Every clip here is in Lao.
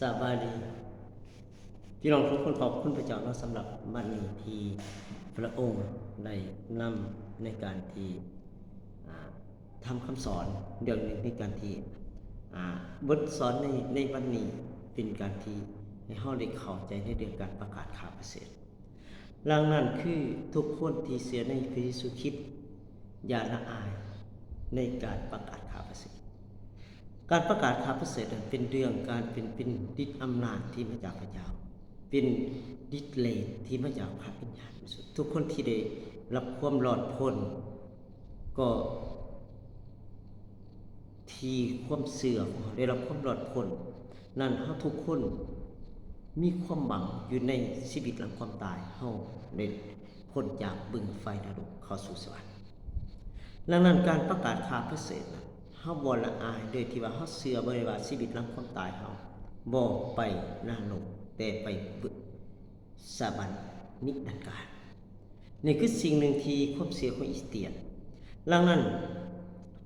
ສະບາຍດີພີ່ນ້ອງທຸກຄົນ, ຂອບຄຸນພະເຈົ້າເນາະ ສຳລັບວັນນີ້ທີ່ພະອົງໄດ້ນຳໃນການທີ່ ອ່າ ທຳຄຳສອນເລື່ອງໜຶ່ງໃນການທີ່ ອ່າ ບົດສອນໃນ ໃນວັນນີ້ເປັນການທີ່ໃຫ້ເຮົາໄດ້ເຂົ້າໃຈໃນເລື່ອງການປະກາດຂ່າວປະເສີດ. ດັ່ງນັ້ນຄືທຸກຄົນທີ່ເຊື່ອໃນພະເຢຊູຄຣິດ ຢ່າລະອາຍໃນການປະກາດຂ່າວປະເສີດ. ການປະກາດຂ່າວປະເສີດນັ້ນເປັນເລື່ອງການເປັນ ເປັນລິດອຳນາດທີ່ມາຈາກພະເຈົ້າ, ເປັນລິດເດດທີ່ມາຈາກພະວິນຍານບໍລິສຸດ. ທຸກຄົນທີ່ໄດ້ຮັບຄວາມລອດພົ້ນ ກໍ ທີ່ຄວາມເຊື່ອຂອງເຮົາໄດ້ຮັບຄວາມລອດພົ້ນນັ້ນ, ເຮົາທຸກຄົນມີຄວາມຫວັງຢູ່ໃນຊີວິດຫຼັງຄວາມຕາຍ, ເຮົາໄດ້ພົ້ນຈາກບຶງໄຟນະລົກເຂົ້າສູ່ສະຫວັນ. ດັ່ງນັ້ນ ການປະກາດຂ່າວປະເສີດນັ້ນ ເຮົາບໍ່ລະອາຍເລີຍທີ່ວ່າເຮົາເຊື່ອໄວ້ວ່າຊີວິດຫຼັງຄວາມຕາຍເຮົາບໍ່ໄປນະລົກ, ແຕ່ໄປບຶງ ສະຫວັນນິລັນການ. ນີ້ຄືສິ່ງໜຶ່ງທີ່ຄວາມເຊື່ອຂອງຄຣິສຕຽນ. ດັ່ງນັ້ນ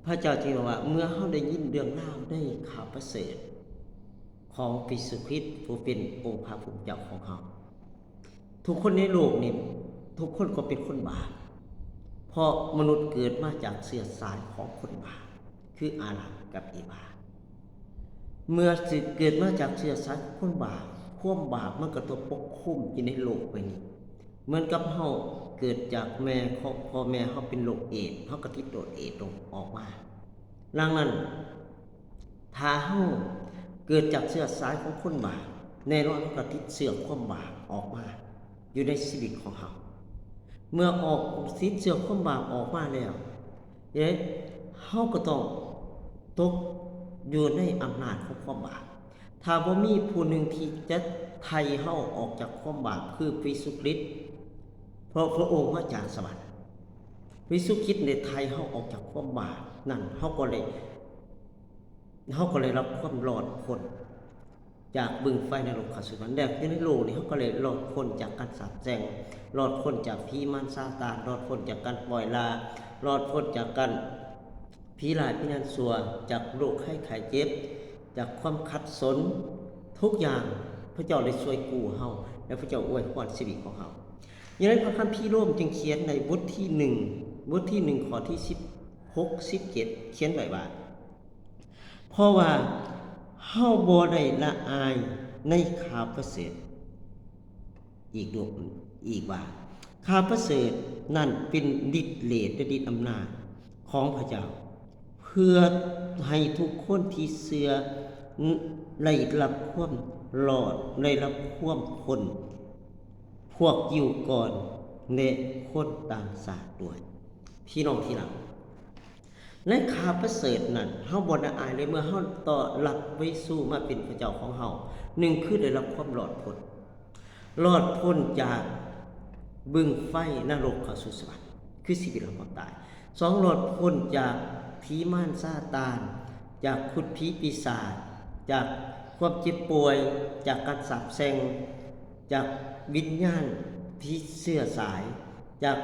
ພະເຈົ້າຈຶ່ງວ່າ ເມື່ອເຮົາໄດ້ຍິນເລື່ອງລາວໃນຂ່າວປະເສີດຂອງພະເຢຊູຄຣິດ ຜູ້ເປັນອົງພະຜູ້ເປັນເຈົ້າຂອງເຮົາ, ທຸກຄົນໃນໂລກນີ້ ທຸກຄົນກໍເປັນຄົນບາບ, ເພາະມະນຸດເກີດມາຈາກເຊື້ອສາຍຂອງຄົນບາບ. ຄືອາດາມກັບເອວາ. ເມື່ອເກີດມາຈາກເຊື້ອສາຍຂອງຄົນບາບ, ຄວາມບາບມັນກໍຕົກປົກຄຸມຢູ່ໃນໂລກໃບນີ້. ເໝືອນກັບເຮົາເກີດຈາກແມ່ຂອງພໍ່ແມ່ເຮົາເປັນໂລກເອດ, ເຮົາກໍຕິດໂລກເອດລົງອອກມາ. ດັ່ງນັ້ນ ຖ້າເຮົາເກີດຈາກເຊື້ອສາຍຂອງຄົນບາບ, ແນ່ນອນເຮົາກໍຕິດເຊື້ອຄວາມບາບອອກມາ ຢູ່ໃນຊີວິດຂອງເຮົາ. ເມື່ອອອກ ຕິດເຊື້ອຄວາມບາບອອກມາແລ້ວເດ້, ເຮົາກໍຕ້ອງຕົກຢູ່ໃນອຳນາດຂອງຄວາມບາບ. ຖ້າບໍ່ມີຜູ້ໜຶ່ງທີ່ຈະໄຖ່ເຮົາອອກຈາກຄວາມບາບ ຄືພະເຢຊູຄຣິດ, ເພາະພະອົງມາຈາກສະຫວັນ. ພະເຢຊູຄຣິດໄດ້ໄຖ່ເຮົາອອກຈາກຄວາມບາບນັ້ນ, ເຮົາກໍໄດ້ ເຮົາກໍໄດ້ຮັບຄວາມລອດພົ້ນຈາກບຶງໄຟນະລົກເຂົ້າສູ່ສະຫວັນ. ແລ້ວຢູ່ໃນໂລກນີ້ ເຮົາກໍໄດ້ລອດພົ້ນຈາກການສາບແຊ່ງ, ລອດພົ້ນຈາກຜີມານຊາຕານ, ລອດພົ້ນຈາກການປ່ອຍລາ, ລອດພົ້ນຈາກການຜີຮ້າຍວິນຍານຊົ່ວ, ຈາກໂລກໄຂ້ໄຂ້ເຈັບ, ຈາກຄວາມຂັດສົນ, ທຸກຢ່າງພະເຈົ້າໄດ້ຊ່ວຍກູ້ເຮົາ ແລະ ພະເຈົ້າອວຍພອນຊີວິດຂອງເຮົາ. ຢູ່ໃນພະຄຳພີໂລມຈຶ່ງຂຽນໃນບົດທີໜຶ່ງ, ບົດທີໜຶ່ງ ຂໍ້ທີສິບຫົກ ສິບເຈັດ ຂຽນໄວ້ວ່າ ເພາະວ່າເຮົາບໍ່ໄດ້ລະອາຍໃນຂ່າວປະເສີດ ອີກດ້ວຍ ອີກວ່າ ຂ່າວປະເສີດນັ້ນເປັນລິດເດດ ແລະ ລິດອຳນາດຂອງພະເຈົ້າ ເພື່ອໃຫ້ທຸກຄົນທີ່ເຊື່ອໄດ້ຮັບຄວາມລອດ, ໄດ້ຮັບຄວາມພົ້ນ, ພວກຢິວກ່ອນ ແລະ ຄົນຕ່າງຊາດດ້ວຍ. ພີ່ນ້ອງທີ່ຮັກ, ໃນຂ່າວປະເສີດນັ້ນ ເຮົາບໍ່ລະອາຍເລີຍ ເມື່ອເຮົາຕ້ອນຮັບພະເຢຊູມາເປັນພະເຈົ້າຂອງເຮົາ. ໜຶ່ງ ຄືໄດ້ຮັບຄວາມລອດພົ້ນ, ລອດພົ້ນຈາກບຶງໄຟນະລົກເຂົ້າສູ່ສະຫວັນ ຄືຊີວິດຫຼັງຄວາມຕາຍ. ສອງ ລອດພົ້ນຈາກຜີມານຊາຕານ, ຈາກຄຸດຜີປີສາດ, ຈາກຄວາມເຈັບປ່ວຍ, ຈາກການສາບແຊ່ງ, ຈາກວິນຍານຜີເຊື້ອສາຍ, ຈາກ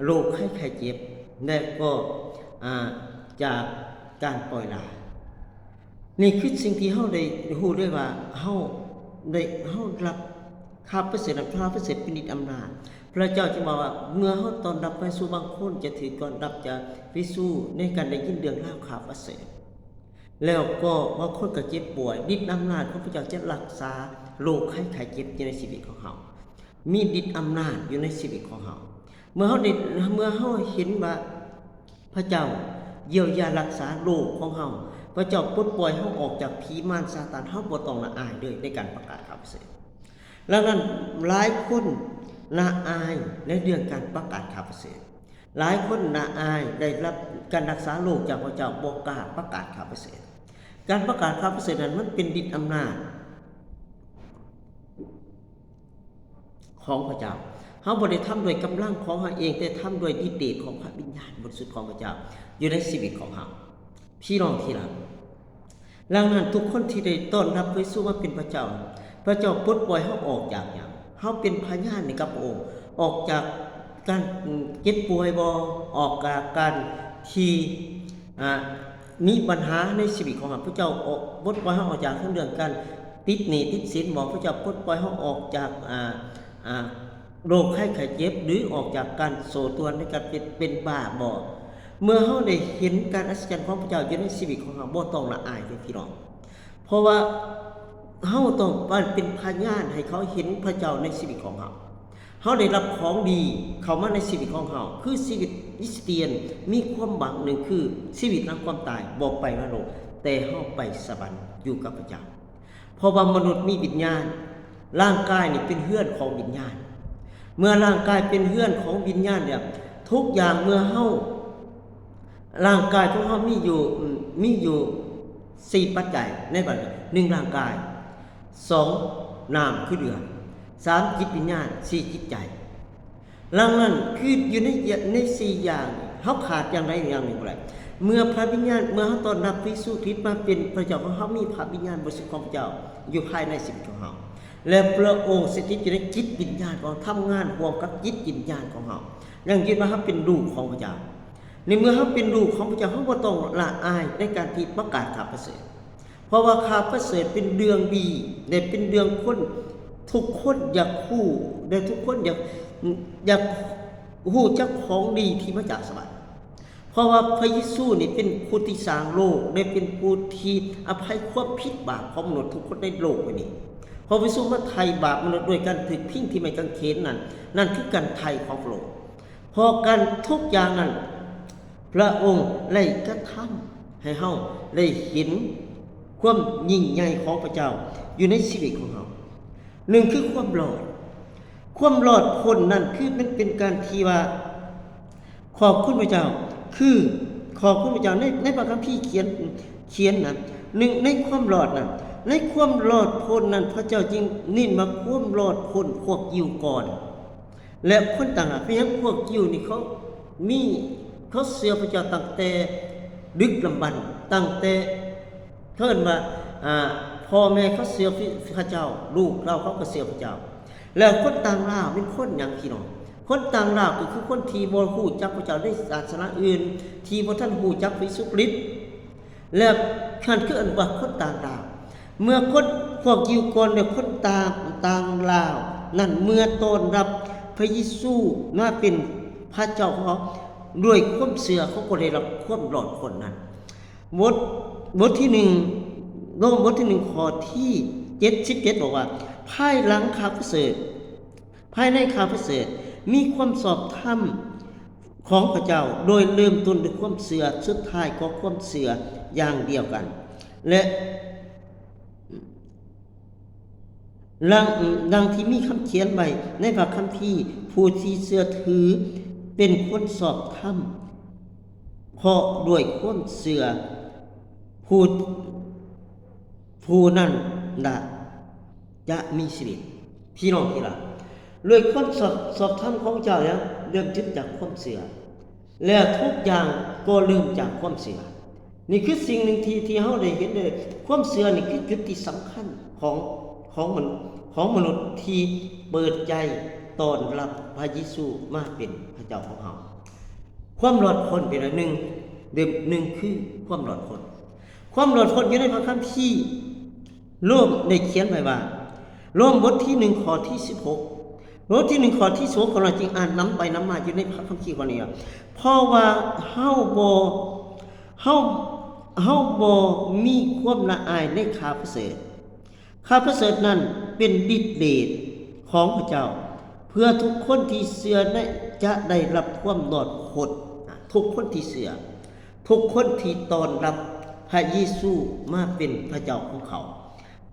ໂລກໄຂ້ໄຂ້ເຈັບ ແລະ ກໍ ອ່າ ຈາກການປ່ອຍລາ. ນີ້ຄືສິ່ງທີ່ເຮົາໄດ້ຮູ້ໄດ້ວ່າ ເຮົາໄດ້ ເຮົາຮັບຂ່າວປະເສີດນຳ, ຂ່າວປະເສີດເປັນລິດອຳນາດ. ພະເຈົ້າຈຶ່ງບອກວ່າ ເມື່ອເຮົາຕ້ອນຮັບພະເຢຊູ, ບາງຄົນຈະຖືກຕ້ອນຮັບຈາກພະເຢຊູໃນການໄດ້ຍິນເລື່ອງລາວຂ່າວປະເສີດ. ແລ້ວກໍບາງຄົນກໍເຈັບປ່ວຍ, ລິດອຳນາດຂອງພະເຈົ້າຈະຮັກສາໂລກໄຂ້ໄຂ້ເຈັບຢູ່ໃນຊີວິດຂອງເຮົາ, ມີລິດອຳນາດຢູ່ໃນຊີວິດຂອງເຮົາ. ເມື່ອເຮົາໄດ້ ເມື່ອເຮົາເຫັນວ່າພະເຈົ້າຢຽວຢາຮັກສາໂລກຂອງເຮົາ, ພະເຈົ້າປົດປ່ອຍເຮົາອອກຈາກຜີມານຊາຕານ, ເຮົາບໍ່ຕ້ອງລະອາຍເລີຍໃນການປະກາດຂ່າວປະເສີດ. ດັ່ງນັ້ນ ຫຼາຍຄົນລະອາຍໃນເລື່ອງການປະກາດຂ່າວປະເສີດ. ຫຼາຍຄົນລະອາຍໄດ້ຮັບການຮັກສາໂລກຈາກພະເຈົ້າ, ບໍ່ກ້າປະກາດຂ່າວປະເສີດ. ການປະກາດຂ່າວປະເສີດນັ້ນ ມັນເປັນລິດອຳນາດຂອງພະເຈົ້າ. ເຮົາບໍ່ໄດ້ທຳດ້ວຍກຳລັງຂອງເຮົາເອງ, ແຕ່ທຳດ້ວຍລິດເດດຂອງພະວິນຍານບໍລິສຸດຂອງພະເຈົ້າ ຢູ່ໃນຊີວິດຂອງເຮົາ. ພີ່ນ້ອງທີ່ຮັກ, ດັ່ງນັ້ນ ທຸກຄົນທີ່ໄດ້ຕ້ອນຮັບພະເຢຊູມາເປັນພະເຈົ້າ, ພະເຈົ້າປົດປ່ອຍເຮົາອອກຈາກຫຍັງ? ເຮົາເປັນພະຍານໃຫ້ກັບພະອົງ, ອອກຈາກການເຈັບປ່ວຍບໍ? ອອກຈາກການທີ່ ອ່າ ມີບັນຫາໃນຊີວິດຂອງເຮົາ, ພະເຈົ້າອອກ ປົດປ່ອຍເຮົາອອກຈາກທັງເລື່ອງການຕິດໜີ້ຕິດສິນບໍ? ພະເຈົ້າປົດປ່ອຍເຮົາອອກຈາກ ອ່າ ອ່າ ໂລກໄຂ້ໄຂ້ເຈັບ ຫຼື ອອກຈາກການໂສ້ຕວນໃນການເປັນ ເປັນບ້າບໍ? ເມື່ອເຮົາໄດ້ເຫັນການອັດສະຈັນຂອງພະເຈົ້າຢູ່ໃນຊີວິດຂອງເຮົາ, ບໍ່ຕ້ອງລະອາຍເດີພີ່ນ້ອງ, ເພາະວ່າເຮົາຕ້ອງການເປັນພະຍານໃຫ້ເຂົາເຫັນພະເຈົ້າໃນຊີວິດຂອງເຮົາ. ເຮົາໄດ້ຮັບຂອງດີເຂົ້າມາໃນຊີວິດຂອງເຮົາ ຄືຊີວິດຄຣິສຕຽນມີຄວາມຫວັງ. ໜຶ່ງ ຄືຊີວິດຫຼັງຄວາມຕາຍ, ບໍ່ໄປນະລົກ, ແຕ່ເຮົາໄປສະຫວັນຢູ່ກັບພະເຈົ້າ. ເພາະວ່າມະນຸດມີວິນຍານ, ຮ່າງກາຍນີ້ເປັນເຮືອນຂອງວິນຍານ. ເມື່ອຮ່າງກາຍເປັນເຮືອນຂອງວິນຍານແລ້ວ, ທຸກຢ່າງເມື່ອເຮົາ ຮ່າງກາຍຂອງເຮົາມີຢູ່ ມີຢູ່ສີ່ປັດໄຈໃນບັດນີ້, ໜຶ່ງ ຮ່າງກາຍ, ສອງ ນ້ຳຄືເລືອດ, ສາມ ຈິດວິນຍານ, ສີ່ ຈິດໃຈ. ດັ່ງນັ້ນ ຄືຢູ່ໃນ ໃນສີ່ຢ່າງ ເຮົາຂາດຢ່າງໃດຢ່າງໜຶ່ງບໍ່ໄດ້. ເມື່ອພະວິນຍານ ເມື່ອເຮົາຕ້ອນຮັບພະເຢຊູຄຣິດມາເປັນພະເຈົ້າຂອງເຮົາ, ມີພະວິນຍານບໍລິສຸດຂອງພະເຈົ້າຢູ່ພາຍໃນຊີວິດຂອງເຮົາ ແລະ ພະອົງສະຖິດຢູ່ໃນຈິດວິນຍານຂອງເຮົາ, ທຳງານຮ່ວມກັບຈິດວິນຍານຂອງເຮົາ, ຢັ້ງຢືນວ່າເຮົາເປັນລູກຂອງພະເຈົ້າ. ໃນເມື່ອເຮົາເປັນລູກຂອງພະເຈົ້າ, ເຮົາບໍ່ຕ້ອງລະອາຍໃນການທີ່ປະກາດຂ່າວປະເສີດ, ເພາະວ່າຂ່າວປະເສີດເປັນເລື່ອງດີ ແລະ ເປັນເລື່ອງຄົນ ທຸກຄົນຢາກຮູ້ ແລະ ທຸກຄົນຢາກ ຢາກຮູ້ຈັກຂອງດີທີ່ມາຈາກສະຫວັນ. ເພາະວ່າພະເຢຊູນີ້ເປັນຜູ້ທີ່ສ້າງໂລກ ແລະ ເປັນຜູ້ທີ່ອະໄພຄວາມຜິດບາບຂອງມະນຸດທຸກຄົນໃນໂລກໃບນີ້. ພະເຢຊູມາໄຖ່ບາບມະນຸດດ້ວຍການຖືກພິງທີ່ໄມ້ກາງເຂນນັ້ນ, ນັ້ນຄືການໄຖ່ຂອງພະອົງ. ເພາະການທຸກຢ່າງນັ້ນ ພະອົງໄດ້ກະທຳໃຫ້ເຮົາໄດ້ເຫັນຄວາມຍິ່ງໃຫຍ່ຂອງພະເຈົ້າຢູ່ໃນຊີວິດຂອງເຮົາ. ໜຶ່ງ ຄືຄວາມລອດ. ຄວາມລອດພົ້ນນັ້ນ ຄືມັນເປັນການທີ່ວ່າຂອບຄຸນພະເຈົ້າ, ຄືຂອບຄຸນພະເຈົ້າ. ໃນ ໃນພະຄຳພີຂຽນ ຂຽນນະ, ໜຶ່ງ ໃນຄວາມລອດນັ້ນ, ໃນຄວາມລອດພົ້ນນັ້ນ ພະເຈົ້າຈຶ່ງເນັ້ນວ່າຄວາມລອດພົ້ນພວກຢິວກ່ອນ ແລະ ຄົນຕ່າງຊາດ. ເປັນຫຍັງພວກຢິວນີ້ເຂົາມີ ເຂົາເຊື່ອພະເຈົ້າຕັ້ງແຕ່ດຶກດຳບັນ, ຕັ້ງແຕ່ ເຂົາເອີ້ນວ່າ ອ່າ ພໍ່ແມ່ເຂົາເຊື່ອພະເຈົ້າ, ລູກເຕົ້າເຂົາກໍເຊື່ອພະເຈົ້າ. ແລ້ວຄົນຕ່າງດ້າວເປັນຄົນຫຍັງພີ່ນ້ອງ? ຄົນຕ່າງດ້າວກໍຄືຄົນທີ່ບໍ່ຮູ້ຈັກພະເຈົ້າໃນສາສະໜາອື່ນ, ທີ່ບໍ່ທັນຮູ້ຈັກພະເຢຊູຄຣິດ. ແລ້ວນັ້ນຄືເອີ້ນວ່າຄົນຕ່າງດ້າວ. ເມື່ອຄົນ ພວກຢິວກ່ອນ ແລະ ຄົນຕ່າງ ຕ່າງດ້າວນັ້ນ ເມື່ອຕ້ອນຮັບພະເຢຊູມາເປັນພະເຈົ້າຂອງເຂົາ ດ້ວຍຄວາມເຊື່ອ ເຂົາກໍໄດ້ຮັບຄວາມລອດພົ້ນນັ້ນ. ບົດ ບົດທີໜຶ່ງ ໂລມບົດທີໜຶ່ງ ຂໍ້ທີເຈັດສິບເຈັດ ບອກວ່າ ພາຍຫຼັງຂ່າວປະເສີດ ພາຍໃນຂ່າວປະເສີດ ມີຄວາມຊອບທຳຂອງພະເຈົ້າ ໂດຍເລີ່ມຕົ້ນດ້ວຍຄວາມເຊື່ອ, ສຸດທ້າຍກໍຄວາມເຊື່ອຢ່າງດຽວກັນ ແລະ ດັ່ງ ດັ່ງທີ່ມີຄຳຂຽນໄວ້ໃນພະຄຳພີ, ຜູ້ທີ່ເຊື່ອຖືເປັນຄົນຊອບທຳ ເພາະດ້ວຍຄວາມເຊື່ອ ຜູ້ ຜູ້ນັ້ນລະຈະມີຊີວິດ. ພີ່ນ້ອງທີ່ຮັກ, ດ້ວຍຄວາມຊອບ ຊອບທຳຂອງເຈົ້າແລ້ວ ເລີ່ມຕົ້ນຈາກຄວາມເຊື່ອ ແລ້ວທຸກຢ່າງກໍເລີ່ມຈາກຄວາມເຊື່ອ. ນີ້ຄືສິ່ງໜຶ່ງທີ່ ທີ່ເຮົາໄດ້ເຫັນເລີຍ, ຄວາມເຊື່ອນີ້ຄືຈຸດທີ່ສຳຄັນຂອງ ຂອງມະ ຂອງມະນຸດທີ່ເປີດໃຈຕ້ອນຮັບພະເຢຊູມາເປັນພະເຈົ້າຂອງເຮົາ. ຄວາມລອດພົ້ນເປັນອັນໜຶ່ງ, ເປັນໜຶ່ງຄືຄວາມລອດພົ້ນ. ຄວາມລອດພົ້ນຢູ່ໃນພະຄຳພີໂລມໄດ້ຂຽນໄວ້ວ່າ, ໂລມບົດທີໜຶ່ງ ຂໍ້ທີສິບຫົກ, ບົດທີໜຶ່ງ ຂໍ້ທີສິບຫົກ ຂ້ານ້ອຍຈຶ່ງອ່ານນຳໄປນຳມາຢູ່ໃນພະຄຳພີຂໍ້ນີ້ວ່າ, ເພາະວ່າເຮົາບໍ່ ເຮົາ ເຮົາບໍ່ມີຄວາມລະອາຍໃນຂ່າວປະເສີດ. ຂ່າວປະເສີດນັ້ນເປັນລິດເດດຂອງພະເຈົ້າ ເພື່ອທຸກຄົນທີ່ເຊື່ອໃນ ຈະໄດ້ຮັບຄວາມລອດພົ້ນ. ທຸກຄົນທີ່ເຊື່ອ, ທຸກຄົນທີ່ຕ້ອນຮັບພະເຢຊູມາເປັນພະເຈົ້າຂອງເຂົາ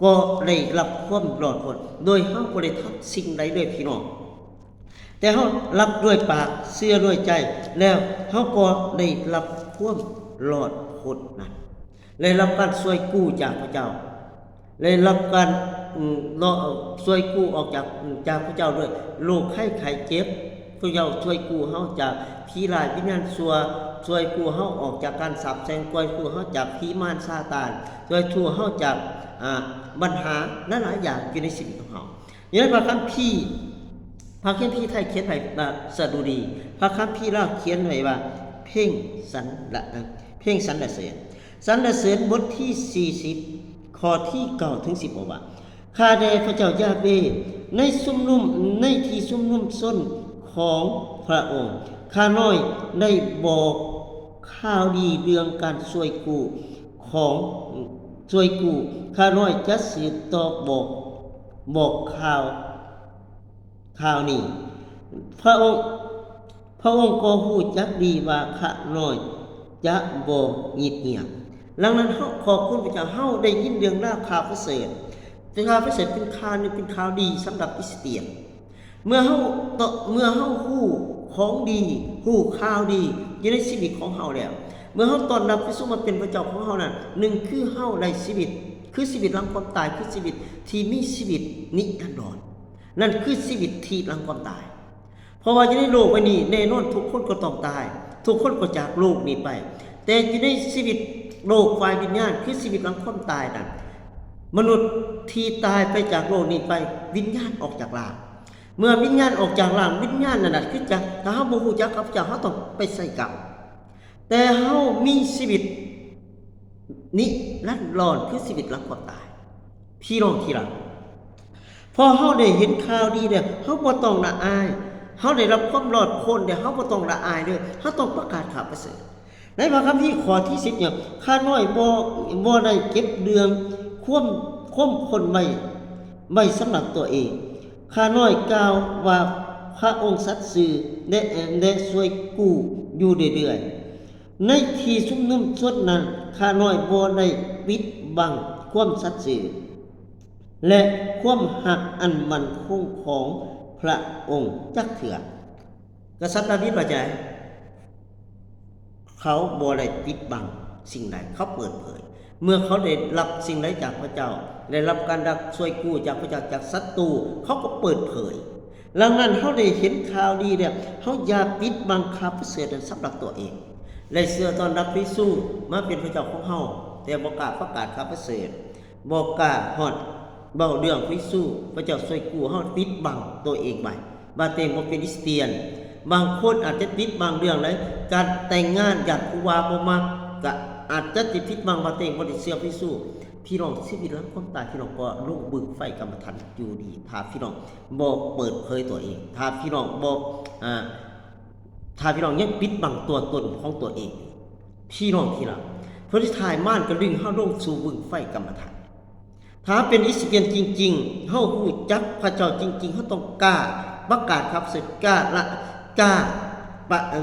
ກໍໄດ້ຮັບຄວາມລອດພົ້ນ ໂດຍເຮົາບໍ່ໄດ້ທຳສິ່ງໃດເລີຍ ພີ່ນ້ອງ. ແຕ່ເຮົາຮັບດ້ວຍປາກ, ເຊື່ອດ້ວຍໃຈ, ແລ້ວເຮົາກໍໄດ້ຮັບຄວາມລອດພົ້ນນັ້ນ, ໄດ້ຮັບການຊ່ວຍກູ້ຈາກພະເຈົ້າ, ໄດ້ຮັບການ ອືມ ລອ ຊ່ວຍກູ້ອອກຈາກ ຈາກພະເຈົ້າດ້ວຍໂລກໄຂ້ໄຂ້ເຈັບ. ພະເຈົ້າຊ່ວຍກູ້ເຮົາຈາກຜີຮ້າຍວິນຍານຊົ່ວ, ຊ່ວຍກູ້ເຮົາອອກຈາກການສາບແຊ່ງ, ຊ່ວຍກູ້ເຮົາຈາກຜີມານຊາຕານ, ຊ່ວຍກູ້ເຮົາຈາກ ອ່າ ບັນຫາຫຼາຍໆຢ່າງຢູ່ໃນຊີວິດຂອງເຮົາ. ຢູ່ໃນພະຄຳພີ ພະຄຳພີໄທຂຽນໄວ້ວ່າສະດຸດີ, ພະຄຳພີລາວຂຽນໄວ້ວ່າເພງສັນລະ ເພງສັນລະເສີນ. ສັນລະເສີນບົດທີສີ່ສິບ ຂໍ້ທີເກົ້າເຖິງສິບ ເວົ້າວ່າ ຂ້າແດ່ພະເຈົ້າຢາເວ, ໃນຊຸມນຸມ, ໃນທີ່ຊຸມນຸມຊົນຂອງພະອົງ, ຂ້ານ້ອຍໄດ້ບອກຂ່າວດີເລື່ອງການຊ່ວຍກູ້ຂອງ, ຊ່ວຍກູ້, ຂ້ານ້ອຍຈະສືບຕໍ່ບອກ, ບອກຂ່າວ, ຂ່າວນີ້. ພະອົງ, ພະອົງກໍຮູ້ຈັກດີວ່າຂ້ານ້ອຍຈະບໍ່ຫຍິບຫຍັງ. ດັ່ງນັ້ນເຮົາຂອບຄຸນພະເຈົ້າ, ເຮົາໄດ້ຍິນເລື່ອງລາວຂ່າວປະເສີດ. ແຕ່ຂ່າວປະເສີດເປັນຂ່າວໜຶ່ງ, ເປັນຂ່າວດີສຳລັບຄຣິສຕຽນ. ເມື່ອເຮົາ, ເມື່ອເຮົາຮູ້ຂອງດີ, ຮູ້ຂ່າວດີຢູ່ໃນຊີວິດຂອງເຮົາແລ້ວ, ເມື່ອເຮົາຕ້ອນຮັບພະເຢຊູມາເປັນພະເຈົ້າຂອງເຮົານັ້ນ, ໜຶ່ງຄືເຮົາໄດ້ຊີວິດ, ຄືຊີວິດຫຼັງຄວາມຕາຍ, ຄືຊີວິດທີ່ມີຊີວິດນິລັນດອນ. ນັ້ນຄືຊີວິດທີ່ຫຼັງຄວາມຕາຍ. ເພາະວ່າຢູ່ໃນໂລກໃບນີ້ ແນ່ນອນທຸກຄົນກໍຕ້ອງຕາຍ, ທຸກຄົນກໍຈາກໂລກນີ້ໄປ. ແຕ່ຢູ່ໃນຊີວິດໂລກຝ່າຍວິນຍານ ຄືຊີວິດຫຼັງຄວາມຕາຍນັ້ນ, ມະນຸດທີ່ຕາຍໄປຈາກໂລກນີ້ໄປ, ວິນຍານອອກຈາກຮ່າງ. ເມື່ອວິນຍານອອກຈາກຮ່າງ, ວິນຍານນັ້ນນະຄືຈະ, ຖ້າເຮົາບໍ່ຮູ້ຈັກກັບພະເຈົ້າ, ເຮົາຕ້ອງໄປໃສ່ກຳ. ແຕ່ເຮົາມີຊີວິດນິລັນດອນ ຄືຊີວິດຫຼັງຄວາມຕາຍ. ພີ່ນ້ອງທີ່ຮັກ, ພໍເຮົາໄດ້ເຫັນຂ່າວດີແລ້ວ, ເຮົາບໍ່ຕ້ອງລະອາຍ. ເຮົາໄດ້ຮັບຄວາມລອດພົ້ນແລ້ວ, ເຮົາບໍ່ຕ້ອງລະອາຍເລີຍ. ເຮົາຕ້ອງປະກາດຂ່າວປະເສີດ. ໃນພະຄຳພີຂໍ້ທີສິບນີ້, ຂ້ານ້ອຍບໍ່, ບໍ່ໄດ້ເກັບເລື່ອງຄວາມ, ຄວາມຄົນໄວ້, ໄວ້ສຳລັບຕົວເອງ. ຂ້ານ້ອຍກ່າວວ່າພະອົງສັດຊື່ ແລະ, ແລະ ຊ່ວຍກູ້ຢູ່ເລື້ອຍໆ. ໃນທີ່ຊຸມນຸມຊົນນັ້ນ, ຂ້ານ້ອຍບໍ່ໄດ້ປິດບັງຄວາມສັດຊື່ ແລະ ຄວາມຮັກອັນໝັ້ນຄົງຂອງພະອົງຈັກເທື່ອ. ກະສັດດາວິດວ່າຈັ່ງໃດ? ເຂົາບໍ່ໄດ້ປິດບັງສິ່ງໃດ, ເຂົາເປີດເຜີຍ. ເມື່ອເຂົາໄດ້ຮັບສິ່ງໃດຈາກພະເຈົ້າ, ໄດ້ຮັບການດັກຊ່ວຍກູ້ຈາກພະເຈົ້າ, ຈາກສັດຕູ, ເຂົາກໍເປີດເຜີຍ. ດັ່ງນັ້ນ, ເຮົາໄດ້ເຫັນຂ່າວດີແລ້ວ, ເຮົາຢ່າປິດບັງຂ່າວປະເສີດນັ້ນສຳລັບຕົວເອງ. ໄດ້ເຊື່ອຕ້ອນຮັບພະເຢຊູມາເປັນພະເຈົ້າຂອງເຮົາ, ແຕ່ບໍ່ກ້າປະກາດຂ່າວປະເສີດ, ບໍ່ກ້າຮອດເວົ້າເລື່ອງພະເຢຊູ, ພະເຈົ້າຊ່ວຍກູ້ເຮົາ, ປິດບັງຕົວເອງໄວ້ ວ່າຕົວເອງບໍ່ເປັນຄຣິສຕຽນ. ບາງຄົນອາດຈະປິດບັງເລື່ອງໃດ, ການແຕ່ງງານ, ຢ້ານຜູ້ວ່າບໍ່ມັກ, ກະອາດຈະຕິດບັງວ່າຕົວເອງບໍ່ໄດ້ເຊື່ອພະເຢຊູ. ພີ່ນ້ອງ, ຊີວິດຫຼັງຄວາມຕາຍ, ພີ່ນ້ອງກໍລົງບຶງໄຟກຳມະທັນຢູ່ດີ, ຖ້າພີ່ນ້ອງບໍ່ເປີດເຜີຍຕົວເອງ, ຖ້າພີ່ນ້ອງບໍ່, ອາ, ຖ້າພີ່ນ້ອງຍັງປິດບັງຕົວຕົນຂອງຕົວເອງ, ພີ່ນ້ອງທີ່ຮັກ, ຜົນສຸດທ້າຍມານກໍດຶງເຮົາລົງສູ່ບຶງໄຟກຳມະທັນ. ຖ້າເປັນຄຣິສຕຽນຈິງໆ, ເຮົາຮູ້ຈັກພະເຈົ້າຈິງໆ, ເຮົາຕ້ອງກ້າປະກາດຂ່າວປະເສີດ, ກ້າລະ, ກ້າປະ, ເອີ,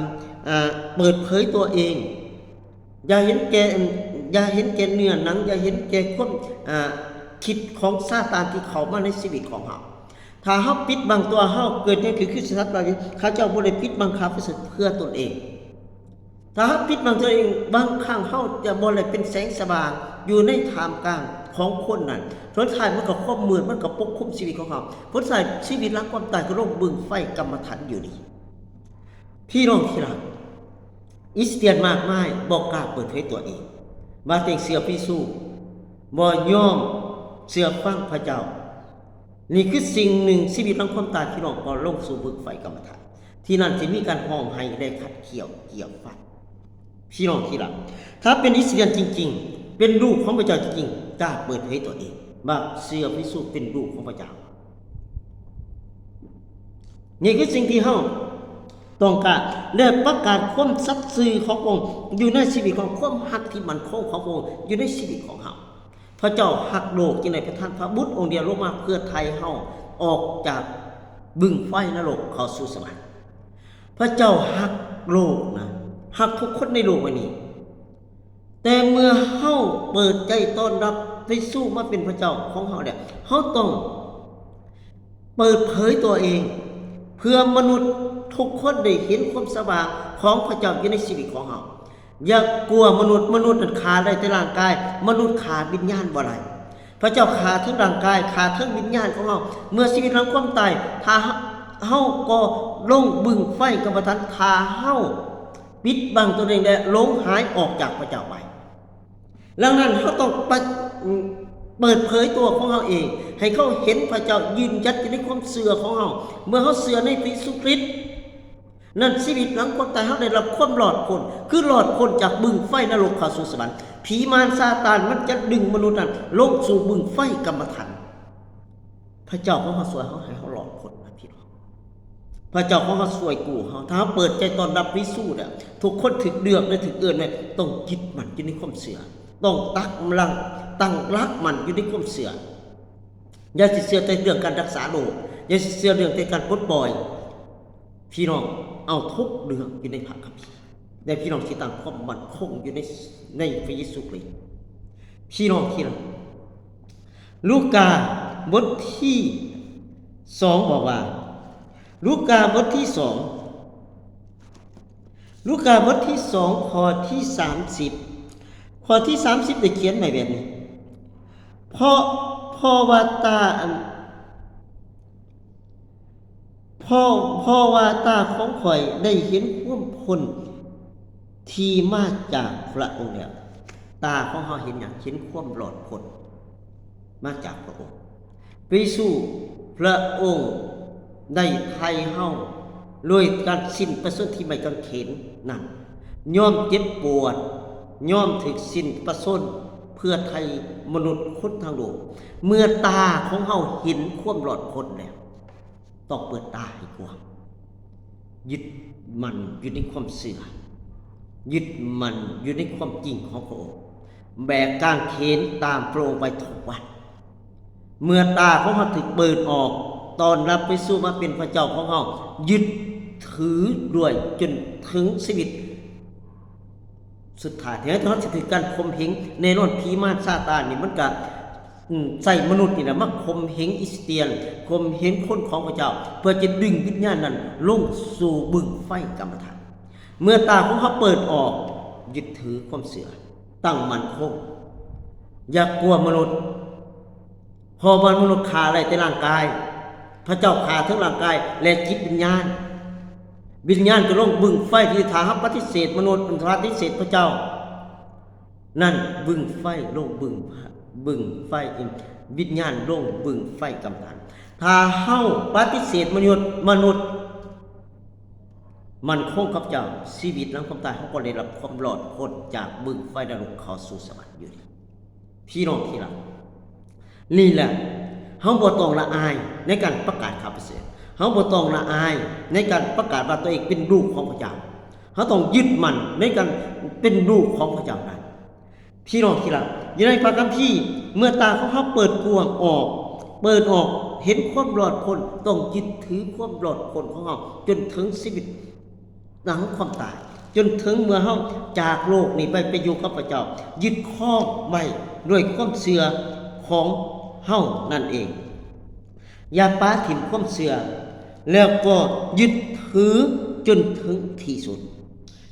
ເປີດເຜີຍຕົວເອງ. ຢ່າເຫັນແກ່, ຢ່າເຫັນແກ່ເນື້ອໜັງ, ຢ່າເຫັນແກ່ຄວາມ, ອາ, ຄິດຂອງຊາຕານທີ່ເຂົ້າມາໃນຊີວິດຂອງເຮົາ. ຖ້າເຮົາປິດບັງຕົວເຮົາ, ເກີດຫຍັງຂຶ້ນ ຄືສັດວ່າ ເຂົາເຈົ້າບໍ່ໄດ້ປິດບັງຂ່າວປະເສີດເພື່ອຕົນເອງ. ຖ້າເຮົາປິດບັງຕົວເອງ, ບາງຄັ້ງເຮົາຈະບໍ່ໄດ້ເປັນແສງສະຫວ່າງຢູ່ໃນທ່າມກາງຂອງຄົນນັ້ນ. ສຸດທ້າຍມັນກໍຄວາມມືດ, ມັນກໍປົກຄຸມຊີວິດຂອງເຮົາ. ຜົນສຸດທ້າຍຊີວິດຫຼັງຄວາມຕາຍກໍລົງບຶງໄຟກຳມະທັນຢູ່ດີ. ພີ່ນ້ອງທີ່ຮັກ, ຄຣິສຕຽນມາກມາຍບໍ່ກ້າເປີດເຜີຍຕົວເອງວ່າຕົວເອງເຊື່ອພະເຢຊູ, ບໍ່ຍອມເຊື່ອຟັງພະເຈົ້າ. ນີ້ຄືສິ່ງໜຶ່ງ, ຊີວິດຫຼັງຄວາມຕາຍ, ພີ່ນ້ອງກໍລົງສູ່ບຶງໄຟກຳມະທັນ. ທີ່ນັ້ນຊິມີການຮ້ອງໄຫ້ ແລະ ຂັດຂ້ຽວກ່ຽວຟັນ. ພີ່ນ້ອງທີ່ຮັກ, ຖ້າເປັນຄຣິສຕຽນຈິງໆ, ເປັນລູກຂອງພະເຈົ້າຈິງໆ, ກ້າເປີດເຜີຍຕົວເອງວ່າເຊື່ອພະເຢຊູ, ເປັນລູກຂອງພະເຈົ້າ. ນີ້ຄືສິ່ງທີ່ເຮົາຕ້ອງການ, ແລະ ປະກາດຄວາມສັດຊື່ຂອງພະອົງຢູ່ໃນຊີວິດຂອງ, ຄວາມຮັກທີ່ໝັ້ນຄົງຂອງພະອົງຢູ່ໃນຊີວິດຂອງເຮົາ. ພະເຈົ້າຮັກໂລກຈຶ່ງໄດ້ປະທານພະບຸດອົງດຽວລົງມາເພື່ອໄຖ່ເຮົາອອກຈາກບຶງໄຟນະລົກເຂົ້າສູ່ສະຫວັນ. ພະເຈົ້າຮັກໂລກນະ, ຮັກທຸກຄົນໃນໂລກໃບນີ້. ແຕ່ເມື່ອເຮົາເປີດໃຈຕ້ອນຮັບພະເຢຊູມາເປັນພະເຈົ້າຂອງເຮົາແລ້ວ, ເຮົາຕ້ອງເປີດເຜີຍຕົວເອງ ເພື່ອມະນຸດທຸກຄົນໄດ້ເຫັນຄວາມສະຫວ່າງຂອງພະເຈົ້າຢູ່ໃນຊີວິດຂອງເຮົາ. ຢ່າກົວມະນຸດ, ມະນຸດນັ້ນຂ້າໄດ້ແຕ່ຮ່າງກາຍ, ມະນຸດຂ້າວິນຍານບໍ່ໄດ້. ພະເຈົ້າຂ້າເທິງຮ່າງກາຍ, ຂ້າເທິງວິນຍານຂອງເຮົາ. ເມື່ອຊີວິດຫຼັງຄວາມຕາຍ, ຖ້າເຮົາ, ເຮົາກໍລົງບຶງໄຟກຳມະທັນ, ຖ້າເຮົາປິດບັງຕົນເອງ ແລະ ຫຼົງຫາຍອອກຈາກພະເຈົ້າໄປ. ດັ່ງນັ້ນ, ເຮົາຕ້ອງປະ, ເປີດເຜີຍຕົວຂອງເຮົາເອງ, ໃຫ້ເຂົາເຫັນພະເຈົ້າ, ຢືນຢັດຢູ່ໃນຄວາມເຊື່ອຂອງເຮົາ. ເມື່ອເຮົາເຊື່ອໃນພະເຢຊູຄຣິດ, ນັ້ນຊີວິດຫຼັງຄວາມຕາຍເຮົາໄດ້ຮັບຄວາມລອດພົ້ນ, ຄືລອດພົ້ນຈາກບຶງໄຟນະລົກເຂົ້າສູ່ສະຫວັນ. ຜີມານຊາຕານມັນຈະດຶງມະນຸດນັ້ນລົງສູ່ບຶງໄຟກຳມະຖັນ. ພະເຈົ້າຂອງເຮົາຊ່ວຍເຮົາໃຫ້ເຮົາລອດພົ້ນນະພີ່ນ້ອງ. ພະເຈົ້າຂອງເຮົາຊ່ວຍກູ້ເຮົາ. ຖ້າເຮົາເປີດໃຈຕ້ອນຮັບພະເຢຊູແລ້ວ, ທຸກຄົນຖືກເລືອກ ແລະ ຖືກເອີ້ນໄວ້, ຕ້ອງຍຶດໝັ້ນຢູ່ໃນຄວາມເຊື່ອ, ຕ້ອງຕັກຫຼັງ, ຕັ້ງຫຼັກໝັ້ນຢູ່ໃນຄວາມເຊື່ອ. ຢ່າຊິເຊື່ອແຕ່ເລື່ອງການຮັກສາໂລກ, ຢ່າຊິເຊື່ອເລື່ອງແຕ່ການປົດປ່ອຍ. ພີ່ນ້ອງເອົາທຸກເລື່ອງຢູ່ໃນພະຄຳພີ ແລະ ພີ່ນ້ອງຊິຕັ້ງຄວາມໝັ້ນຄົງຢູ່ໃນ, ໃນພະເຢຊູຄຣິດ. ພີ່ນ້ອງທີ່ຮັກ, ລູກາບົດທີສອງບອກວ່າ, ລູກາບົດທີສອງ, ລູກາບົດທີສອງ ຂໍ້ທີສາມສິບ, ຂໍ້ທີສາມສິບໄດ້ຂຽນໄວ້ແບບນີ້, ເພາະ, ເພາະວ່າຕາ, ອັນ, ເພາະ, ເພາະວ່າຕາຂອງຂ້ອຍໄດ້ເຫັນຄວາມພົ້ນທີ່ມາຈາກພະອົງແລ້ວ. ຕາຂອງເຮົາເຫັນຫຍັງ? ເຫັນຄວາມລອດພົ້ນມາຈາກພະອົງ. ພະເຢຊູ, ພະອົງໄດ້ໄຖ່ເຮົາໂດຍການສິ້ນພະຊົນທີ່ໄມ້ກາງເຂນນັ້ນ, ຍອມເຈັບປວດ, ຍອມຖືກສິ້ນພະຊົນເພື່ອໄຖ່ມະນຸດຄົນທັງໂລກ. ເມື່ອຕາຂອງເຮົາເຫັນຄວາມລອດພົ້ນແລ້ວ, ຕ້ອງເປີດຕາໃຫ້ກວ້າງ, ຍຶດໝັ້ນຢູ່ໃນຄວາມເຊື່ອ, ຍຶດໝັ້ນຢູ່ໃນຄວາມຈິງຂອງພະອົງ, ແບກກາງເຂນຕາມພະອົງໄປທຸກວັນ. ເມື່ອຕາຂອງເຮົາຖືກເປີດອອກ, ຕ້ອນຮັບພະເຢຊູມາເປັນພະເຈົ້າຂອງເຮົາ, ຍຶດຖືດ້ວຍຈົນເຖິງຊີວິດສຸດທ້າຍ. ເຖິງແມ່ນເຮົາຊິຖືກການຂົ່ມເຫງ, ແນ່ນອນ ຜີມານຊາຕານນີ້ມັນກະ ອືມ ໃຊ້ມະນຸດນີ້ແຫຼະມາຂົ່ມເຫງອີສະຕຽນ, ຂົ່ມເຫງຄົນຂອງພະເຈົ້າ, ເພື່ອຈະດຶງວິນຍານນັ້ນລົງສູ່ບຶງໄຟກຳມະຖັນ. ເມື່ອຕາຂອງເຮົາເປີດອອກ, ຍຶດຖືຄວາມເຊື່ອ, ຕັ້ງໝັ້ນຄົງ, ຢ່າກົວມະນຸດ, ເພາະວ່າມະນຸດຂ້າໄດ້ແຕ່ຮ່າງກາຍ, ພະເຈົ້າຂ້າເຖິງຮ່າງກາຍ ແລະ ຈິດວິນຍານ. ວິນຍານຈະລົງບຶງໄຟທີ່ ຖ້າເຮົາປະຕິເສດມະນຸດ, ປະຕິເສດພະເຈົ້າ, ນັ້ນບຶງໄຟລົງບຶງ, ບຶງໄຟ, ວິນຍານລົງບຶງໄຟກຳມະຖັນ. ຖ້າເຮົາປະຕິເສດມະນຸດ, ມະນຸດໝັ້ນຄົງກັບເຈົ້າ, ຊີວິດຫຼັງຄວາມຕາຍເຮົາກໍໄດ້ຮັບຄວາມລອດພົ້ນຈາກບຶງໄຟນະລົກເຂົ້າສູ່ສະຫວັນຢູ່ນີ້. ພີ່ນ້ອງທີ່ຮັກ, ນີ້ແຫຼະ, ເຮົາບໍ່ຕ້ອງລະອາຍໃນການປະກາດຂ່າວປະເສີດ. ເຮົາບໍ່ຕ້ອງລະອາຍໃນການປະກາດວ່າຕົວເອງເປັນລູກຂອງພະເຈົ້າ. ເຮົາຕ້ອງຍຶດໝັ້ນໃນການເປັນລູກຂອງພະເຈົ້ານັ້ນ. ພີ່ນ້ອງທີ່ຮັກ, ຢູ່ໃນພະຄຳພີ, ເມື່ອຕາຂອງເຮົາເປີດກວ້າງອອກ, ເປີດອອກ, ເຫັນຄວາມລອດພົ້ນ, ຕ້ອງຍຶດຖືຄວາມລອດພົ້ນຂອງເຮົາຈົນເຖິງຊີວິດ ຫຼັງຄວາມຕາຍ, ຈົນເຖິງເມື່ອເຮົາຈາກໂລກນີ້ໄປ, ໄປຢູ່ກັບພະເຈົ້າ, ຍຶດຄອງໄວ້ດ້ວຍຄວາມເຊື່ອຂອງເຮົານັ້ນເອງ. ຢ່າປະຖິ້ມຄວາມເຊື່ອ, ແລ້ວກໍຍຶດຖືຈົນເຖິງທີ່ສຸດ.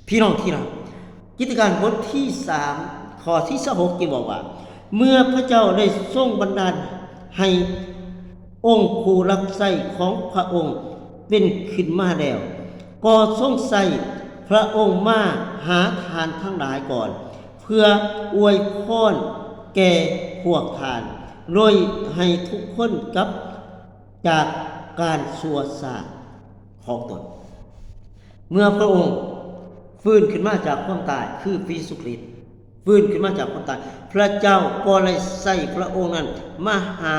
ພີ່ນ້ອງທີ່ຮັກ, ກິດຈະການບົດທີສາມ ຂໍ້ທີຊາວຫົກ ຈຶ່ງບອກວ່າ, ເມື່ອພະເຈົ້າໄດ້ຊົງບັນດານໃຫ້ອົງຜູ້ຮັບໃຊ້ຂອງພະອົງເປັນຂຶ້ນມາແລ້ວ, ກໍຊົງໃຊ້ພະອົງມາຫາທ່ານທັງຫຼາຍກ່ອນ, ເພື່ອອວຍພອນແກ່ພວກທ່ານ, ໂດຍໃຫ້ທຸກຄົນກັບຈາກການຊົ່ວຊ້າຂອງຕົນ. ເມື່ອພະອົງຟື້ນຂຶ້ນມາຈາກຄວາມຕາຍ, ຄືພະເຢຊູຄຣິດຟື້ນຂຶ້ນມາຈາກຄວາມຕາຍ, ພະເຈົ້າກໍໄດ້ໃຊ້ພະອົງນັ້ນມາຫາ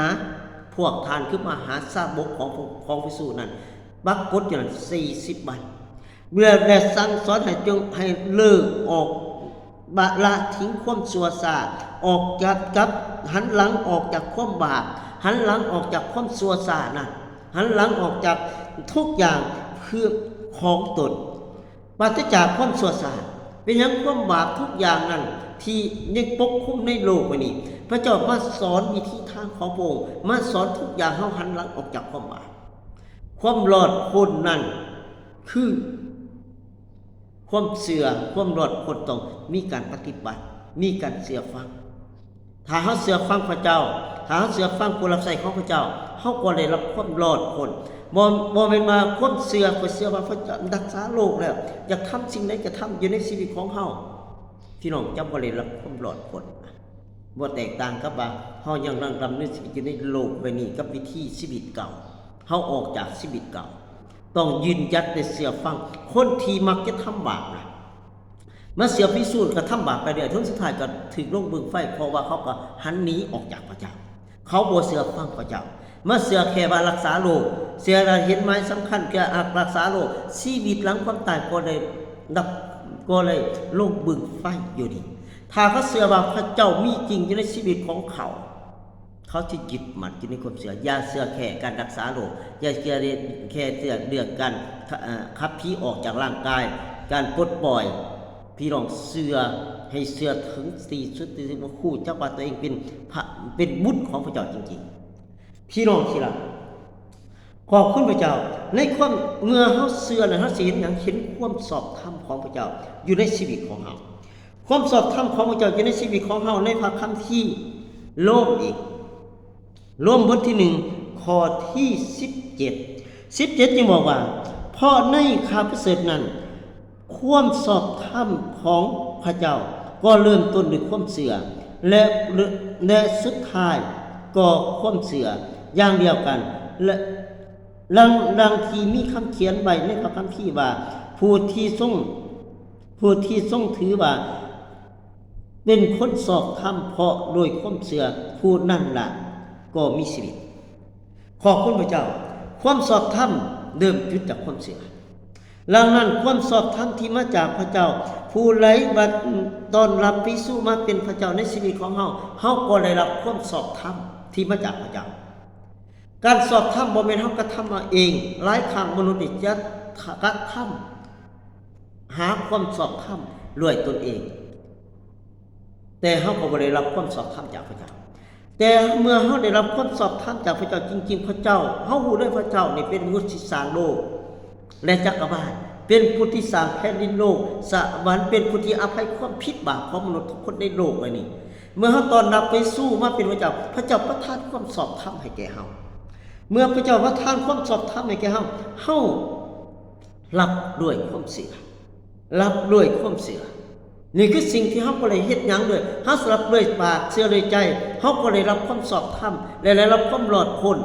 ພວກທ່ານ, ຄືມາຫາສາວົກຂອງ, ຂອງພະເຢຊູນັ້ນ, ປາກົດຢູ່ນັ້ນສີ່ສິບວັນ, ແລະ ສັ່ງສອນໃຫ້ຈົ່ງ, ໃຫ້ເລີກອອກ, ບະ, ລະຖິ້ມຄວາມຊົ່ວຊ້າ, ອອກຈາກ, ກັບ, ຫັນຫຼັງອອກຈາກຄວາມບາບ, ຫັນຫຼັງອອກຈາກຄວາມຊົ່ວຊ້ານັ້ນ. ຫັນຫຼັງອອກຈາກທຸກຢ່າງຄືຂອງຕົນ, ປາສຈາກຄວາມຊົ່ວຊ້າ. ເປັນຫຍັງຄວາມບາບທຸກຢ່າງນັ້ນທີ່ຍັງປົກຄຸມໃນໂລກໃບນີ້? ພະເຈົ້າມາສອນວິທີທາງຂອງພະອົງ, ມາສອນທຸກຢ່າງເຮົາຫັນຫຼັງອອກຈາກຄວາມບາບ. ຄວາມລອດພົ້ນນັ້ນຄື ຄວາມເຊື່ອ, ຄວາມລອດພົ້ນຕ້ອງມີການປະຕິບັດ, ມີການເຊື່ອຟັງ. ຖ້າເຮົາເຊື່ອຟັງພະເຈົ້າ, ຖ້າເຮົາເຊື່ອຟັງຜູ້ຮັບໃຊ້ຂອງພະເຈົ້າ, ເຮົາກໍໄດ້ຮັບຄວາມລອດພົ້ນ. ບໍ່, ບໍ່ແມ່ນວ່າຄວາມເຊື່ອ, ຂ້ອຍເຊື່ອວ່າພະເຈົ້າຮັກສາໂລກແລ້ວ, ຢາກທຳສິ່ງໃດກໍທຳຢູ່ໃນຊີວິດຂອງເຮົາ. ພີ່ນ້ອງຈະບໍ່ໄດ້ຮັບຄວາມລອດພົ້ນ. ບໍ່ແຕກຕ່າງກັບວ່າເຮົາຍັງດຳ, ດຳເນີນຊີວິດຢູ່ໃນໂລກໃບນີ້ກັບວິຖີຊີວິດເກົ່າ. ເຮົາອອກຈາກຊີວິດເກົ່າ. ຕ້ອງຢືນຢັດ ແລະ ເຊື່ອຟັງ. ຄົນທີ່ມັກຈະທຳບາບນະ, ມາເຊື່ອພິສູດກະທຳບາບໄປເລື້ອຍ ເຖິງສຸດທ້າຍກໍຖືກລົງບຶງໄຟ ເພາະວ່າເຂົາກໍຫັນໜີອອກຈາກພະເຈົ້າ. ເຂົາບໍ່ເຊື່ອຟັງພະເຈົ້າ ມາເຊື່ອແຄ່ວ່າລັກສາໂລກ, ເຊື່ອວ່າເຫັນໝາຍສຳຄັນ ເພື່ອຮັກລັກສາໂລກ, ຊີວິດຫຼັງຄວາມຕາຍກໍໄດ້ຮັບ ກໍໄດ້ລົງບຶງໄຟຢູ່ນີ້. ຖ້າເຂົາເຊື່ອວ່າພະເຈົ້າມີຈິງຢູ່ໃນຊີວິດຂອງເຂົາ, ເຂົາຈະຍຶດໝັ້ນຢູ່ໃນຄວາມເຊື່ອ. ຢ່າເຊື່ອແຄ່ການຮັກສາໂລກ, ຢ່າເຊື່ອແຄ່ເລື່ອງການ ເອີ ຂັບຜີອອກຈາກຮ່າງກາຍ, ການປົດປ່ອຍ. ພີ່ນ້ອງເຊື່ອ ໃຫ້ເຊື່ອເຖິງທີ່ສຸດ ທີ່ຮູ້ຈັກວ່າຕົວເອງເປັນພະ ເປັນບຸດຂອງພະເຈົ້າຈິງໆ. ພີ່ນ້ອງທີ່ຮັກ, ຂອບຄຸນພະເຈົ້າ. ໃນຄວາມ ເມື່ອເຮົາເຊື່ອແລ້ວ ເຮົາຊິເຫັນຫຍັງ? ເຫັນຄວາມຊອບທຳຂອງພະເຈົ້າຢູ່ໃນຊີວິດຂອງເຮົາ. ຄວາມຊອບທຳຂອງພະເຈົ້າຢູ່ໃນຊີວິດຂອງເຮົາ ໃນພະຄຳພີໂລມອີກ, ໂລມບົດທີໜຶ່ງ ຂໍ້ທີສິບເຈັດ, ສິບເຈັດຈຶ່ງບອກວ່າ ເພາະໃນຂ່າວປະເສີດນັ້ນ ຄວາມຊອບທຳຂອງພະເຈົ້າກໍເລີ່ມຕົ້ນດ້ວຍຄວາມເຊື່ອ ແລະ ແລະ ສຸດທ້າຍກໍຄວາມເຊື່ອຢ່າງດຽວກັນ ແລະ ດັ່ງ ດັ່ງທີ່ມີຄຳຂຽນໄວ້ໃນພະຄຳພີວ່າ ຜູ້ທີ່ຊົງ ຜູ້ທີ່ຊົງຖືວ່າເປັນຄົນຊອບທຳເພາະໂດຍຄວາມເຊື່ອ ຜູ້ນັ້ນລະກໍມີຊີວິດ. ຂອບຄຸນພະເຈົ້າ. ຄວາມຊອບທຳເລີ່ມຈຸດຈາກຄວາມເຊື່ອ. ດັ່ງນັ້ນ ຄວາມຊອບທຳທີ່ມາຈາກພະເຈົ້າ, ຜູ້ໃດມາຕ້ອນຮັບພະເຢຊູມາເປັນພະເຈົ້າໃນຊີວິດຂອງເຮົາ, ເຮົາກໍໄດ້ຮັບຄວາມຊອບທຳທີ່ມາຈາກພະເຈົ້າ. ການຊອບທຳບໍ່ແມ່ນເຮົາກະທຳເອົາເອງ. ຫຼາຍຄັ້ງມະນຸດນີ້ຈະກະທຳ ຫາຄວາມຊອບທຳດ້ວຍຕົນເອງ, ແຕ່ເຮົາກໍບໍ່ໄດ້ຮັບຄວາມຊອບທຳຈາກພະເຈົ້າ. ແຕ່ເມື່ອເຮົາໄດ້ຮັບຄວາມຊອບທຳຈາກພະເຈົ້າຈິງໆ, ພະເຈົ້າ, ເຮົາຮູ້ເລີຍພະເຈົ້ານີ້ເປັນຜູ້ທີ່ສ້າງໂລກ ແລະ ຈັກກະວານ, ເປັນຜູ້ທີ່ສ້າງແຜ່ນດິນໂລກ, ສະຫວັນ, ເປັນຜູ້ທີ່ອະໄພຄວາມຜິດບາບຂອງມະນຸດທຸກຄົນໃນໂລກໃບນີ້. ເມື່ອເຮົາຕ້ອນຮັບພະເຢຊູມາເປັນພະເຈົ້າ, ພະເຈົ້າປະທານຄວາມຊອບທຳໃຫ້ແກ່ເຮົາ. ເມື່ອພະເຈົ້າປະທານຄວາມຊອບທຳໃຫ້ແກ່ເຮົາ, ເຮົາ ຮັບດ້ວຍຄວາມເຊື່ອ, ຮັບດ້ວຍຄວາມເຊື່ອ. ນີ້ຄືສິ່ງທີ່ເຮົາບໍ່ໄດ້ເຮັດຫຍັງເລີຍ, ເຮົາຮັບດ້ວຍປາກ, ເຊື່ອດ້ວຍໃຈ, ເຮົາກໍໄດ້ຮັບຄວາມຊອບທຳ ແລະ ໄດ້ຮັບຄວາມລອດພົ້ນ,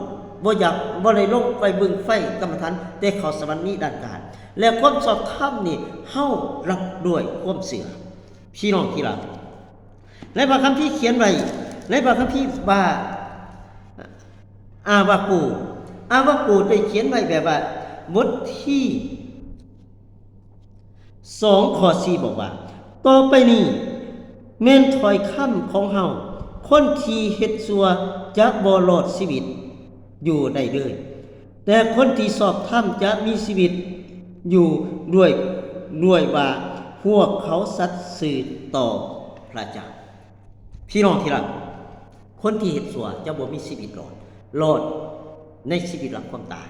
ບໍ່ຢາກ, ບໍ່ໄດ້ລົງໄປບຶງໄຟກຳມະຖັນ, ແຕ່ເຂົ້າສະຫວັນນິລັນດານ. ແລະ ຄວາມຊອບທຳນີ້ ເຮົາຮັບດ້ວຍຄວາມເຊື່ອ. ພີ່ນ້ອງທີ່ຮັກ, ໃນພະຄຳພີຂຽນໄວ້, ໃນພະຄຳພີວ່າ ອາວາໂກ, ອາວາໂກໄດ້ຂຽນໄວ້ແບບວ່າ ບົດທີສອງ ຂໍ້ສີ່ ບອກວ່າ, ຕໍ່ໄປນີ້ແມ່ນຖ້ອຍຄຳຂອງເຮົາ, ຄົນທີ່ເຮັດຊົ່ວຈະບໍ່ລອດຊີວິດຢູ່ໄດ້ເລີຍ, ແຕ່ຄົນທີ່ຊອບທຳຈະມີຊີວິດຢູ່ດ້ວຍ, ດ້ວຍວ່າພວກເຂົາສັດຊື່ຕໍ່ພະເຈົ້າ. ພີ່ນ້ອງທີ່ຮັກ, ຄົນທີ່ເຮັດຊົ່ວຈະບໍ່ມີຊີວິດລອດ, ລອດໃນຊີວິດຫຼັງຄວາມຕາຍ,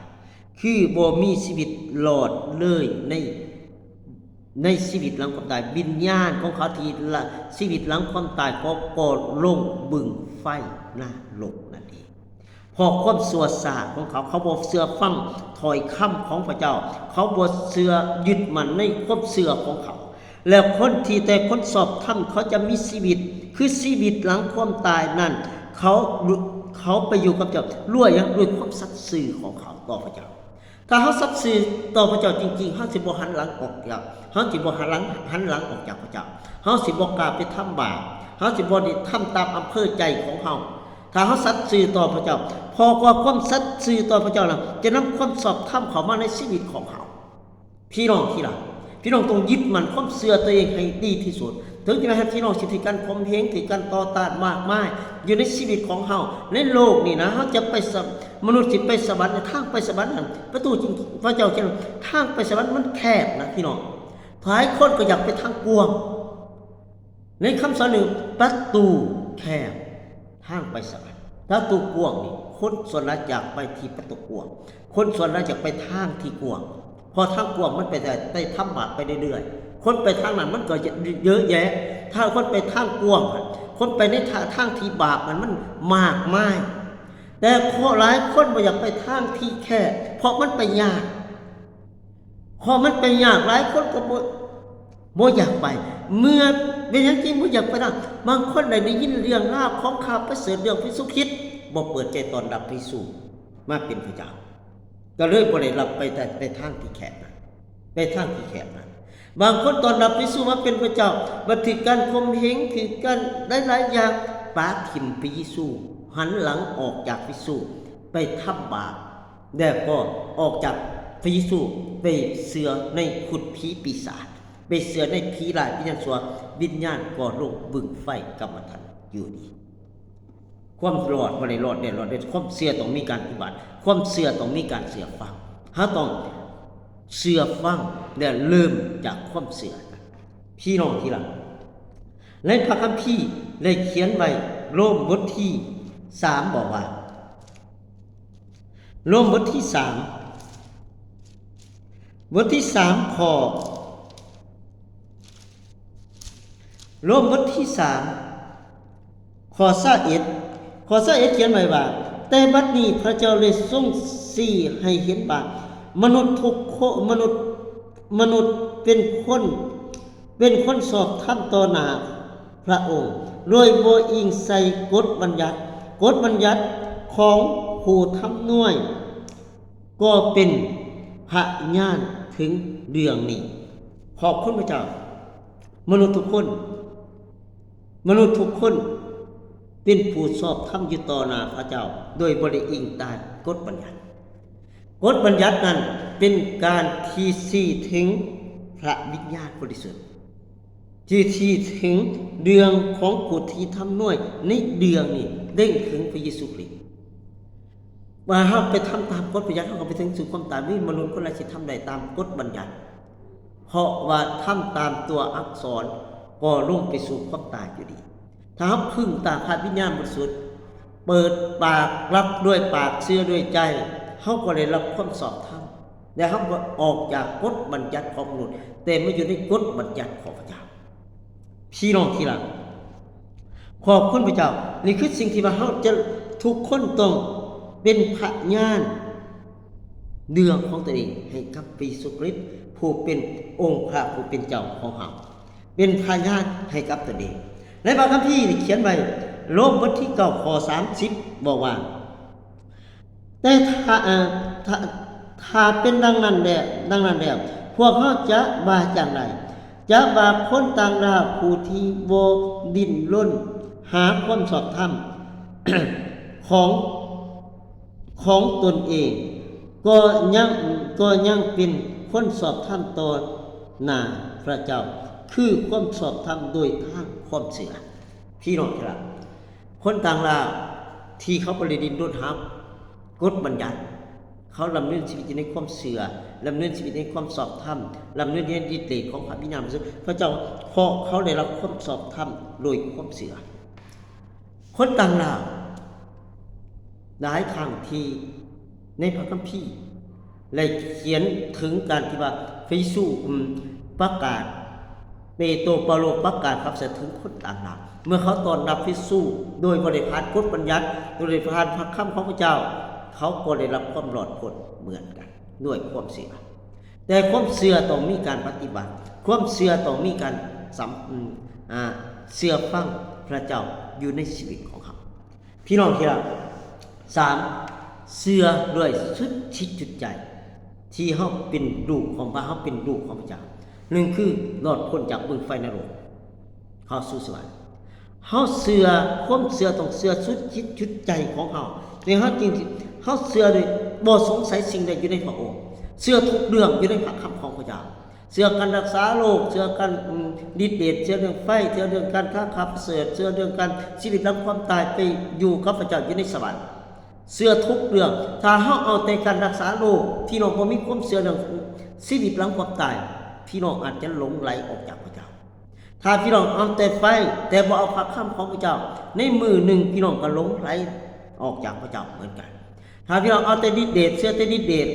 ຄືບໍ່ມີຊີວິດລອດເລີຍໃນ, ໃນຊີວິດຫຼັງຄວາມຕາຍ. ວິນຍານຂອງເຂົາທີ່ລະ, ຊີວິດຫຼັງຄວາມຕາຍກໍ, ກໍລົງບຶງໄຟນະລົກນັ້ນເອງ. ເພາະຄວາມຊົ່ວຊ້າຂອງເຂົາ, ເຂົາບໍ່ເຊື່ອຟັງຖ້ອຍຄຳຂອງພະເຈົ້າ, ເຂົາບໍ່ເຊື່ອຍຶດໝັ້ນໃນຄວາມເຊື່ອຂອງເຂົາ. ແລ້ວຄົນທີ່ແຕ່ຄົນຊອບທຳ ເຂົາຈະມີຊີວິດ, ຄືຊີວິດຫຼັງຄວາມຕາຍນັ້ນ, ເຂົາ, ເຂົາໄປຢູ່ກັບເຈົ້າດ້ວຍຫຍັງ? ດ້ວຍຄວາມສັດຊື່ຂອງເຂົາຕໍ່ພະເຈົ້າ. ຖ້າເຮົາສັດຊື່ຕໍ່ພະເຈົ້າຈິງໆ, ເຮົາຊິບໍ່ຫັນຫຼັງອອກຈາກ, ເຮົາຊິບໍ່ຫັນຫຼັງ, ຫັນຫຼັງອອກຈາກພະເຈົ້າ. ເຮົາຊິບໍ່ກ້າໄປທຳບາບ, ເຮົາຊິບໍ່ໄດ້ທຳຕາມອຳເພີໃຈຂອງເຮົາ. ຖ້າເຮົາສັດຊື່ຕໍ່ພະເຈົ້າ, ເພາະວ່າຄວາມສັດຊື່ຕໍ່ພະເຈົ້ານັ້ນ ຈະນຳຄວາມຊອບທຳເຂົ້າມາໃນຊີວິດຂອງເຮົາ. ພີ່ນ້ອງທີ່ຮັກ, ພີ່ນ້ອງຕ້ອງຍຶດໝັ້ນຄວາມເຊື່ອຕົວເອງໃຫ້ດີທີ່ສຸດ. ເຖິງຈະແມ່ນພີ່ນ້ອງຊິຖືກການຂົ່ມເຫງ, ຖືກການຕໍ່ຕ້ານມາກມາຍຢູ່ໃນຊີວິດຂອງເຮົາ. ໃນໂລກນີ້ນະ, ເຮົາຈະໄປສະ, ມະນຸດຊິໄປສະຫວັນ, ທາງໄປສະຫວັນນັ້ນ, ປະຕູຈິງ, ພະເຈົ້າເຈົ້າ, ທາງໄປສະຫວັນມັນແຄບນະ ພີ່ນ້ອງ. ຫຼາຍຄົນກໍຢາກໄປທາງກວ້າງ. ໃນຄຳສອນນີ້, ປະຕູແຄບ, ທາງໄປສະຫວັນ, ປະຕູກວ້າງນີ້, ຄົນສ່ວນຫຼາຍຢາກໄປທີ່ປະຕູກວ້າງ, ຄົນສ່ວນຫຼາຍຢາກໄປທາງທີ່ກວ້າງ, ເພາະທາງກວ້າງມັນໄປໄດ້, ໄດ້ທຳບາບໄປເລື້ອຍໆ, ຄົນໄປທາງນັ້ນມັນກໍເຍ, ເຍອະແຍະ. ຖ້າຄົນໄປທາງກວ້າງ, ຄົນໄປໃນທາ, ທາງທີ່ບາບນັ້ນ ມັນມາກມາຍ. ແຕ່ຄົນ, ຫຼາຍຄົນບໍ່ຢາກໄປທາງທີ່ແຄບ, ເພາະມັນໄປຍາກ. ເພາະມັນໄປຍາກ, ຫຼາຍຄົນກໍບໍ່, ບໍ່ຢາກໄປ. ເມື່ອເປັນຫຍັງຈຶ່ງບໍ່ຢາກໄປນຳ? ບາງຄົນໄດ້, ໄດ້ຍິນເລື່ອງລາວຂອງຂ່າວປະເສີດເລື່ອງພະເຢຊູຄຣິດ, ບໍ່ເປີດໃຈຕ້ອນຮັບພະເຢຊູມາເປັນພະເຈົ້າ, ກໍເລີຍບໍ່ໄດ້ຮັບໄປແຕ່, ໄປທາງທີ່ແຄບນັ້ນ, ໄປທາງທີ່ແຄບນັ້ນ. ບາງຄົນຕ້ອນຮັບພະເຢຊູມາເປັນພະເຈົ້າ ບັດຖືກການຂົ່ມເຫງ ຖືກການຫຼາຍໆຢ່າງ ປະຖິ້ມພະເຢຊູ ຫັນຫຼັງອອກຈາກພະເຢຊູ ໄປທຳບາບ ແລ້ວກໍອອກຈາກພະເຢຊູ ໄປເຊື່ອໃນຄຸດຜີປີສາດ ໄປເຊື່ອໃນຜີຮ້າຍ ວິນຍານຊົ່ວ ວິນຍານກໍລົງບຶງໄຟກຳມະທັນຢູ່ດີ. ຄວາມລອດບໍ່ໄດ້ລອດແດ່ ລອດແດ່ ຄວາມເຊື່ອຕ້ອງມີການປະຕິບັດ ຄວາມເຊື່ອຕ້ອງມີການເຊື່ອຟັງ ເຮົາຕ້ອງເຊື່ອຟັງ ແລະ ເລີ່ມຈາກຄວາມເຊື່ອ. ພີ່ນ້ອງທີ່ລັກ, ໃນພະຄຳພີໄດ້ຂຽນໄວ້ ໂລມບົດທີສາມ ບອກວ່າ ໂລມບົດທີສາມ ບົດທີສາມ ຂໍ້ ໂລມບົດທີສາມ ຂໍ້ຊາວເອັດ ຂໍ້ຊາວເອັດ ຂຽນໄວ້ວ່າ ແຕ່ບັດນີ້ພະເຈົ້າໄດ້ຊົງຊີ້ໃຫ້ເຫັນວ່າ ມະນຸດທຸກຄົນ ມະນຸດ ມະນຸດເປັນຄົນ ເປັນຄົນຊອບທຳຕໍ່ໜ້າພະອົງ ໂດຍບໍ່ອີງໃສ່ກົດບັນຍັດ, ກົດບັນຍັດຂອງຜູ້ທຳນວຍ ກໍເປັນພະຍານເຖິງເລື່ອງນີ້. ຂອບຄຸນພະເຈົ້າ. ມະນຸດທຸກຄົນ ມະນຸດທຸກຄົນເປັນຜູ້ຊອບທຳຢູ່ຕໍ່ໜ້າພະເຈົ້າ ໂດຍບໍ່ໄດ້ອີງຕາມກົດບັນຍັດ. ກົດບັນຍັດນັ້ນເປັນການທີ່ຊີ້ເຖິງພະວິນຍານບໍລິສຸດ ທີ່ຊີ້ເຖິງເລື່ອງຂອງຜູ້ທີ່ທຳນວຍໃນເລື່ອງນີ້ ເລັງເຖິງພະເຢຊູຄຣິດ. ວ່າເຮົາໄປທຳຕາມກົດບັນຍັດ ເຮົາກໍໄປເຖິງສູ່ຄວາມຕາຍ. ມີມະນຸດຄົນໃດຊິທຳໄດ້ຕາມກົດບັນຍັດ? ເພາະວ່າທຳຕາມຕົວອັກສອນກໍລົງໄປສູ່ຄວາມຕາຍຢູ່ດີ. ຖ້າເຮົາເພິ່ງຕາພະວິນຍານບໍລິສຸດ ເປີດປາກ ຮັບດ້ວຍປາກ ເຊື່ອດ້ວຍໃຈ ເຮົາກໍໄດ້ຮັບຄວາມຊອບທຳ ແລະ ເຮົາກໍອອກຈາກກົດບັນຍັດຂອງມະນຸດ ແຕ່ມາຢູ່ໃນກົດບັນຍັດຂອງພະເຈົ້າ. ພີ່ນ້ອງທີ່ລັກ, ຂອບຄຸນພະເຈົ້າ. ນີ້ຄືສິ່ງທີ່ວ່າເຮົາຈະ ທຸກຄົນຕ້ອງເປັນພະຍານເລື່ອງຂອງຕົນເອງໃຫ້ກັບພະເຢຊູຄຣິດ ຜູ້ເປັນອົງພະຜູ້ເປັນເຈົ້າຂອງເຮົາ, ເປັນພະຍານໃຫ້ກັບຕົນເອງ. ໃນພະຄຳພີໄດ້ຂຽນໄວ້ ໂລມບົດທີເກົ້າ ຂໍ້ສາມສິບ ບອກວ່າ ແຕ່ຖ້າ ເອີ ຖ້າ ຖ້າເປັນດັ່ງນັ້ນແລ້ວ ດັ່ງນັ້ນແລ້ວ ພວກເຮົາຈະວ່າຈັ່ງໃດ? ຈະວ່າຄົນຕ່າງດ້າວຜູ້ທີ່ບໍ່ດີ້ນລົນຫາຄວາມຊອບທຳຂອງ ຂອງຕົນເອງ ກໍຍັງ ກໍຍັງເປັນຄົນຊອບທຳຕໍ່ໜ້າພະເຈົ້າ ຄືຄວາມຊອບທຳໂດຍທາງຄວາມເຊື່ອ. ພີ່ນ້ອງທີ່ລັກ, ຄົນຕ່າງດ້າວທີ່ເຂົາບໍ່ໄດ້ດີ້ນລົນຫາກົດບັນຍັດ, ເຂົາດຳເນີນຊີວິດຢູ່ໃນຄວາມເຊື່ອ, ດຳເນີນຊີວິດໃນຄວາມຊອບທຳ, ດຳເນີນໃນລິດເດດຂອງພະວິນຍານບໍລິສຸດ, ພະເຈົ້າ ເພາະເຂົາໄດ້ຮັບຄວາມຊອບທຳໂດຍຄວາມເຊື່ອ. ຄົນຕ່າງດ້າວຫຼາຍຄັ້ງທີ່ໃນພະຄຳພີ ໄດ້ຂຽນເຖິງການທີ່ວ່າພະເຢຊູ ອືມ ປະກາດ, ເປໂຕ ເປົາໂລ ປະກາດຄຳສັດເຖິງຄົນຕ່າງດ້າວ ເມື່ອເຂົາຕ້ອນຮັບພະເຢຊູໂດຍບໍ່ໄດ້ຜ່ານກົດບັນຍັດ, ໂດຍບໍ່ໄດ້ຜ່ານພະຄຳຂອງພະເຈົ້າ, ເຂົາກໍໄດ້ຮັບຄວາມລອດພົ້ນເໝືອນກັນດ້ວຍຄວາມເຊື່ອ. ແຕ່ຄວາມເຊື່ອຕ້ອງມີການປະຕິບັດ, ຄວາມເຊື່ອຕ້ອງມີການສຳ ອາ ເຊື່ອຟັງພະເຈົ້າຢູ່ໃນຊີວິດຂອງເຮົາ. ພີ່ນ້ອງທີ່ຮັກ, ສາມ ເຊື່ອດ້ວຍສຸດຈິດສຸດໃຈ ທີ່ເຮົາເປັນລູກຂອງພະ, ເຮົາເປັນລູກຂອງພະເຈົ້າ. ໜຶ່ງຄືລອດພົ້ນຈາກບຶງໄຟນະລົກ ເຂົ້າສູ່ສະຫວັນ. ເຮົາເຊື່ອ, ຄວາມເຊື່ອຕ້ອງເຊື່ອສຸດຈິດສຸດໃຈຂອງເຮົາ, ແລະ ເຮົາຈຶ່ງ, ເຮົາເຊື່ອໂດຍບໍ່ສົງໄສສິ່ງໃດຢູ່ໃນພະອົງ, ເຊື່ອທຸກເລື່ອງຢູ່ໃນພະຄຳຂອງພະເຈົ້າ. ເຊື່ອການລັກສາໂລກ, ເຊື່ອການ ອາ ລິດເດດ, ເຊື່ອເລື່ອງໄຟ, ເຊື່ອເລື່ອງການຄ້າຂາຍປະເສີດ, ເຊື່ອເລື່ອງການຊີວິດຫຼັງຄວາມຕາຍໄປຢູ່ກັບພະເຈົ້າຢູ່ໃນສະຫວັນ. ເຊື່ອທຸກເລື່ອງ. ຖ້າເຮົາເອົາແຕ່ການລັກສາໂລກ, ພີ່ນ້ອງບໍ່ມີຄວາມເຊື່ອເລື່ອງຊີວິດຫຼັງຄວາມຕາຍ, ພີ່ນ້ອງອາດຈະຫຼົງໄຫຼອອກຈາກພະເຈົ້າ. ຖ້າພີ່ນ້ອງເອົາແຕ່ໄຟ, ແຕ່ບໍ່ເອົາພະຄຳຂອງພະເຈົ້າ, ໃນມື້ໜຶ່ງພີ່ນ້ອງກໍຫຼົງໄຫຼອອກຈາກພະເຈົ້າເໝືອນກັນ. ຖ້າພີ່ນ້ອງເອົາແຕ່ລິດເດດ, ເຊື່ອແຕ່ລິດເດດ,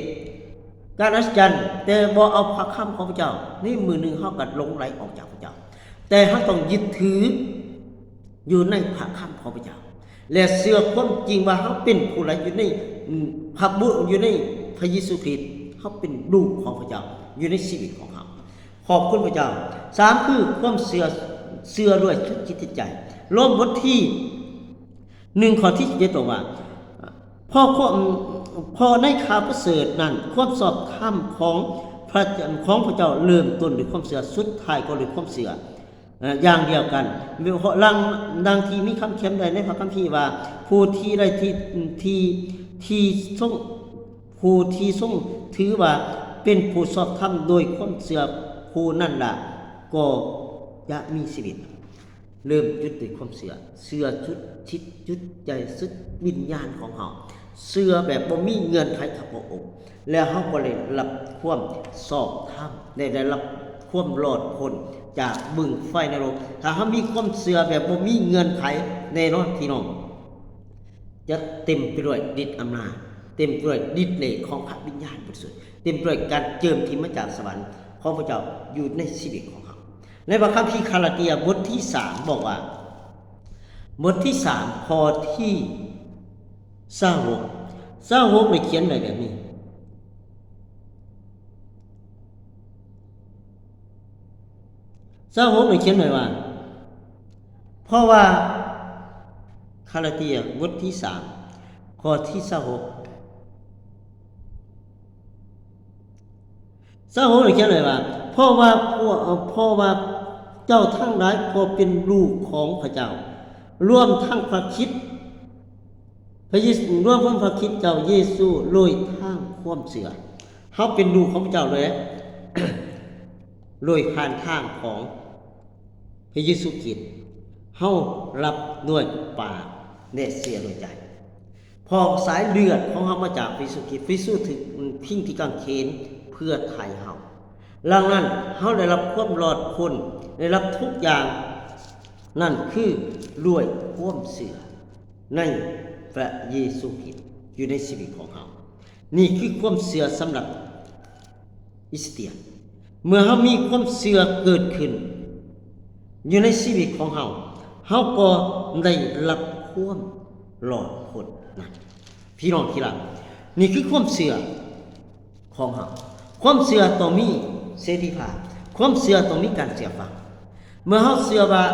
ການອັດສະຈັນ, ແຕ່ບໍ່ເອົາພະຄຳຂອງພະເຈົ້າ, ໃນມື້ໜຶ່ງເຮົາກໍຫຼົງໄຫຼອອກຈາກພະເຈົ້າ. ແຕ່ເຮົາຕ້ອງຍຶດຖືຢູ່ໃນພະຄຳຂອງພະເຈົ້າ ແລະ ເຊື່ອຄວາມຈິງວ່າເຮົາເປັນຜູ້ໃດຢູ່ໃນ ອາ ພະບຸ ຢູ່ໃນພະເຢຊູຄຣິດ, ເຮົາເປັນລູກຂອງພະເຈົ້າຢູ່ໃນຊີວິດຂອງເຮົາ. ຂອບຄຸນພະເຈົ້າ. ສາມ ຄືຄວາມເຊື່ອ, ເຊື່ອດ້ວຍສຸດຈິດໃຈ. ໂລມບົດທີໜຶ່ງ ຂໍ້ທີສິບເອັດ ບອກວ່າ ເພາະຄວາມ, ເພາະໃນຂ່າວປະເສີດນັ້ນ ຄວາມຊອບທຳຂອງ ພະ ຂອງພະເຈົ້າເລີ່ມຕົ້ນດ້ວຍຄວາມເຊື່ອ ສຸດທ້າຍກໍດ້ວຍຄວາມເຊື່ອ ເອີ ຢ່າງດຽວກັນ. ດັ່ງ ດັ່ງທີ່ມີຄຳຂຽນໄວ້ໃນພະຄຳພີວ່າ ຜູ້ທີ່ໄດ້ທີ່ ທີ່ ທີ່ຊົງ ຜູ້ທີ່ຊົງຖືວ່າເປັນຜູ້ຊອບທຳໂດຍຄວາມເຊື່ອຜູ້ນັ້ນລະ ກໍຈະມີຊີວິດ. ເລີ່ມຈຸດດ້ວຍຄວາມເຊື່ອ, ເຊື່ອສຸດຈິດຈຸດໃຈ ສຸດວິນຍານຂອງເຮົາ, ເຊື່ອແບບບໍ່ມີເງື່ອນໄຂກັບພະອົງ ແລ້ວເຮົາກໍໄດ້ຮັບຄວາມຊອບທຳ ແລະ ໄດ້ຮັບຄວາມລອດພົ້ນຈາກບຶງໄຟນະລົກ. ຖ້າເຮົາມີຄວາມເຊື່ອແບບບໍ່ມີເງື່ອນໄຂ, ແນ່ນອນພີ່ນ້ອງ ຈະເຕັມໄປດ້ວຍລິດອຳນາດ, ເຕັມໄປດ້ວຍລິດເດດຂອງພະວິນຍານບໍລິສຸດ, ເຕັມໄປດ້ວຍການເຈິມທີ່ມາຈາກສະຫວັນຂອງພະເຈົ້າຢູ່ໃນຊີວິດຂອງເຮົາ. ໃນພະຄຳພີກາລາເຕຍບົດທີສາມບອກວ່າ, ບົດທີສາມ ຂໍ້ທີຊາວຫົກ ຊາວຫົກໄດ້ຂຽນໄວ້ແບບນີ້, ຊາວຫົກໄດ້ຂຽນໄວ້ວ່າ ເພາະວ່າ ກາລາເຕຍບົດທີສາມ ຂໍ້ທີຊາວຫົກ ຊາວຫົກໄດ້ຂຽນໄວ້ວ່າ ເພາະວ່າພວກ ເພາະວ່າເຈົ້າທັງຫຼາຍກໍເປັນລູກຂອງພະເຈົ້າ, ລວມທັງພະຄຣິດ ພະເຢ ລວມທັງພະຄຣິດເຈົ້າເຢຊູໂດຍທາງຄວາມເຊື່ອ. ເຮົາເປັນລູກຂອງພະເຈົ້າໂດຍ ໂດຍຜ່ານທາງຂອງພະເຢຊູຄຣິດ. ເຮົາຮັບດ້ວຍປາກ ແລະ ເຊື່ອດ້ວຍໃຈ. ເພາະສາຍເລືອດຂອງເຮົາມາຈາກພະເຢຊູຄຣິດ, ພະເຢຊູຖືກພິງທີ່ກາງເຂນເພື່ອໄຖ່ເຮົາ. ດັ່ງນັ້ນ, ເຮົາໄດ້ຮັບຄວາມລອດພົ້ນ, ໄດ້ຮັບທຸກຢ່າງ, ນັ້ນຄືດ້ວຍຄວາມເຊື່ອໃນພະເຢຊູຄຣິດຢູ່ໃນຊີວິດຂອງເຮົາ. ນີ້ຄືຄວາມເຊື່ອສຳລັບຄຣິສຕຽນ. ເມື່ອເຮົາມີຄວາມເຊື່ອເກີດຂຶ້ນຢູ່ໃນຊີວິດຂອງເຮົາ, ເຮົາກໍໄດ້ຮັບຄວາມລອດພົ້ນນັ້ນ. ພີ່ນ້ອງທີ່ຮັກ, ນີ້ຄືຄວາມເຊື່ອຂອງເຮົາ. ຄວາມເຊື່ອຕ້ອງມີເສລີພາບ, ຄວາມເຊື່ອຕ້ອງມີການເຊື່ອຟັງ. ເມື່ອເຮົາເຊື່ອວ່າ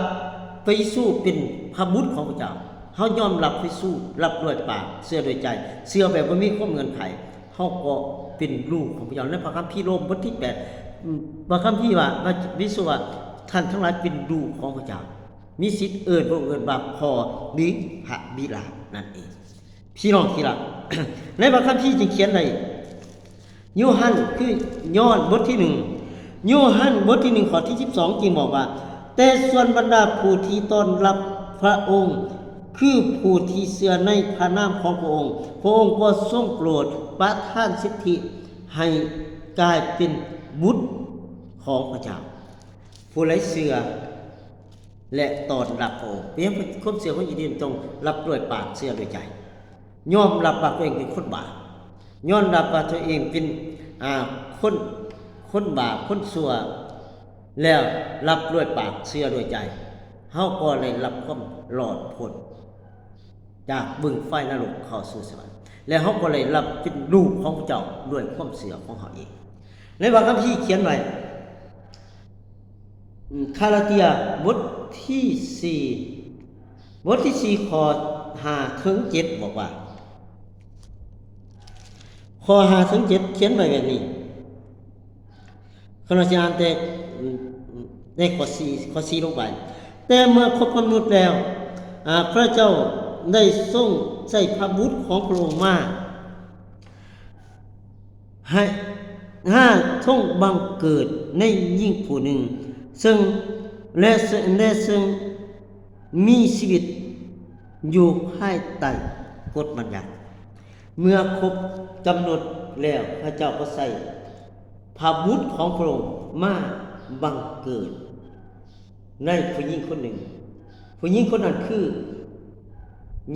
ພະເຢຊູເປັນພະບຸດຂອງພະເຈົ້າ, ເຮົາຍອມຮັບພະເຢຊູ, ຮັບດ້ວຍປາກ, ເຊື່ອດ້ວຍໃຈ, ເຊື່ອແບບບໍ່ມີຄວາມເງື່ອນໄຂ, ເຮົາກໍເປັນລູກຂອງພະເຈົ້າ. ໃນພະຄຳພີໂລມບົດທີແປດ, ພະຄຳພີວ່າ, ພະເຢຊູວ່າ, ທ່ານທັງຫຼາຍເປັນລູກຂອງພະເຈົ້າ, ມີສິດເອີ້ນພະອົງເອີ້ນວ່າພໍ່ ຫຼື ພະບິດານັ້ນເອງ. ພີ່ນ້ອງທີ່ຮັກ, ໃນພະຄຳພີຈຶ່ງຂຽນໄວ້, ໂຍຮັນ ຄື ຍ້ອນບົດທີໜຶ່ງ ໂຍຮັນບົດທີໜຶ່ງ ຂໍ້ທີສິບສອງ ຈຶ່ງບອກວ່າ, ແຕ່ສ່ວນບັນດາຜູ້ທີ່ຕ້ອນຮັບພະອົງ ຄືຜູ້ທີ່ເຊື່ອໃນພະນາມຂອງພະອົງ, ພະອົງກໍຊົງໂປດປະທານສິດທິໃຫ້ກາຍເປັນບຸດຂອງພະເຈົ້າ. ຜູ້ໃດເຊື່ອ ແລະ ຕ້ອນຮັບພະອົງ. ເປັນຫຍັງຄວາມເຊື່ອຂອງອີ່ດີນຕ້ອງຮັບດ້ວຍປາກ, ເຊື່ອດ້ວຍໃຈ, ຍອມຮັບວ່າຕົວເອງເປັນຄົນບາບ, ຍອມຮັບວ່າຕົວເອງເປັນ, ອາ, ຄົນ, ຄົນບາບ, ຄົນຊົ່ວ, ແລ້ວຮັບດ້ວຍປາກ, ເຊື່ອດ້ວຍໃຈ, ເຮົາກໍໄດ້ຮັບຄວາມລອດພົ້ນຈາກບຶງໄຟນະລົກເຂົ້າສູ່ສະຫວັນ, ແລະ ເຮົາກໍໄດ້ຮັບເປັນລູກຂອງພະເຈົ້າດ້ວຍຄວາມເຊື່ອຂອງເຮົາເອງ. ໃນພະຄຳພີຂຽນໄວ້, ອາ, ກາລາເຕຍບົດທີສີ່, ບົດທີສີ່ ຂໍ້ຫ້າເຖິງເຈັດ ບອກວ່າ, ຂໍ້ຫ້າເຖິງເຈັດ ຂຽນໄວ້ແບບນີ້, ຂ້ານ້ອຍຊິອ່ານແຕ່, ອາ, ໃນຂໍ້ສີ່, ຂໍ້ສີ່ລົງໄປ, ແຕ່ເມື່ອຄົບກຳນົດແລ້ວ, ອາ, ພະເຈົ້າໄດ້ຊົງໃຊ້ພະບຸດຂອງພະອົງມາ ໃຫ້ ຫາຊົງບັງເກີດໃນຍິງຜູ້ໜຶ່ງ, ເຊິ່ງ ແລະ ແລະ ເຊິ່ງມີຊີວິດຢູ່ພາຍໃຕ້ກົດບັນຍັດ. ເມື່ອຄົບກຳນົດແລ້ວ, ພະເຈົ້າກໍໃຊ້ພະບຸດຂອງພະອົງມາບັງເກີດ ໃນຜູ້ຍິງຄົນໜຶ່ງ, ຜູ້ຍິງຄົນນັ້ນຄື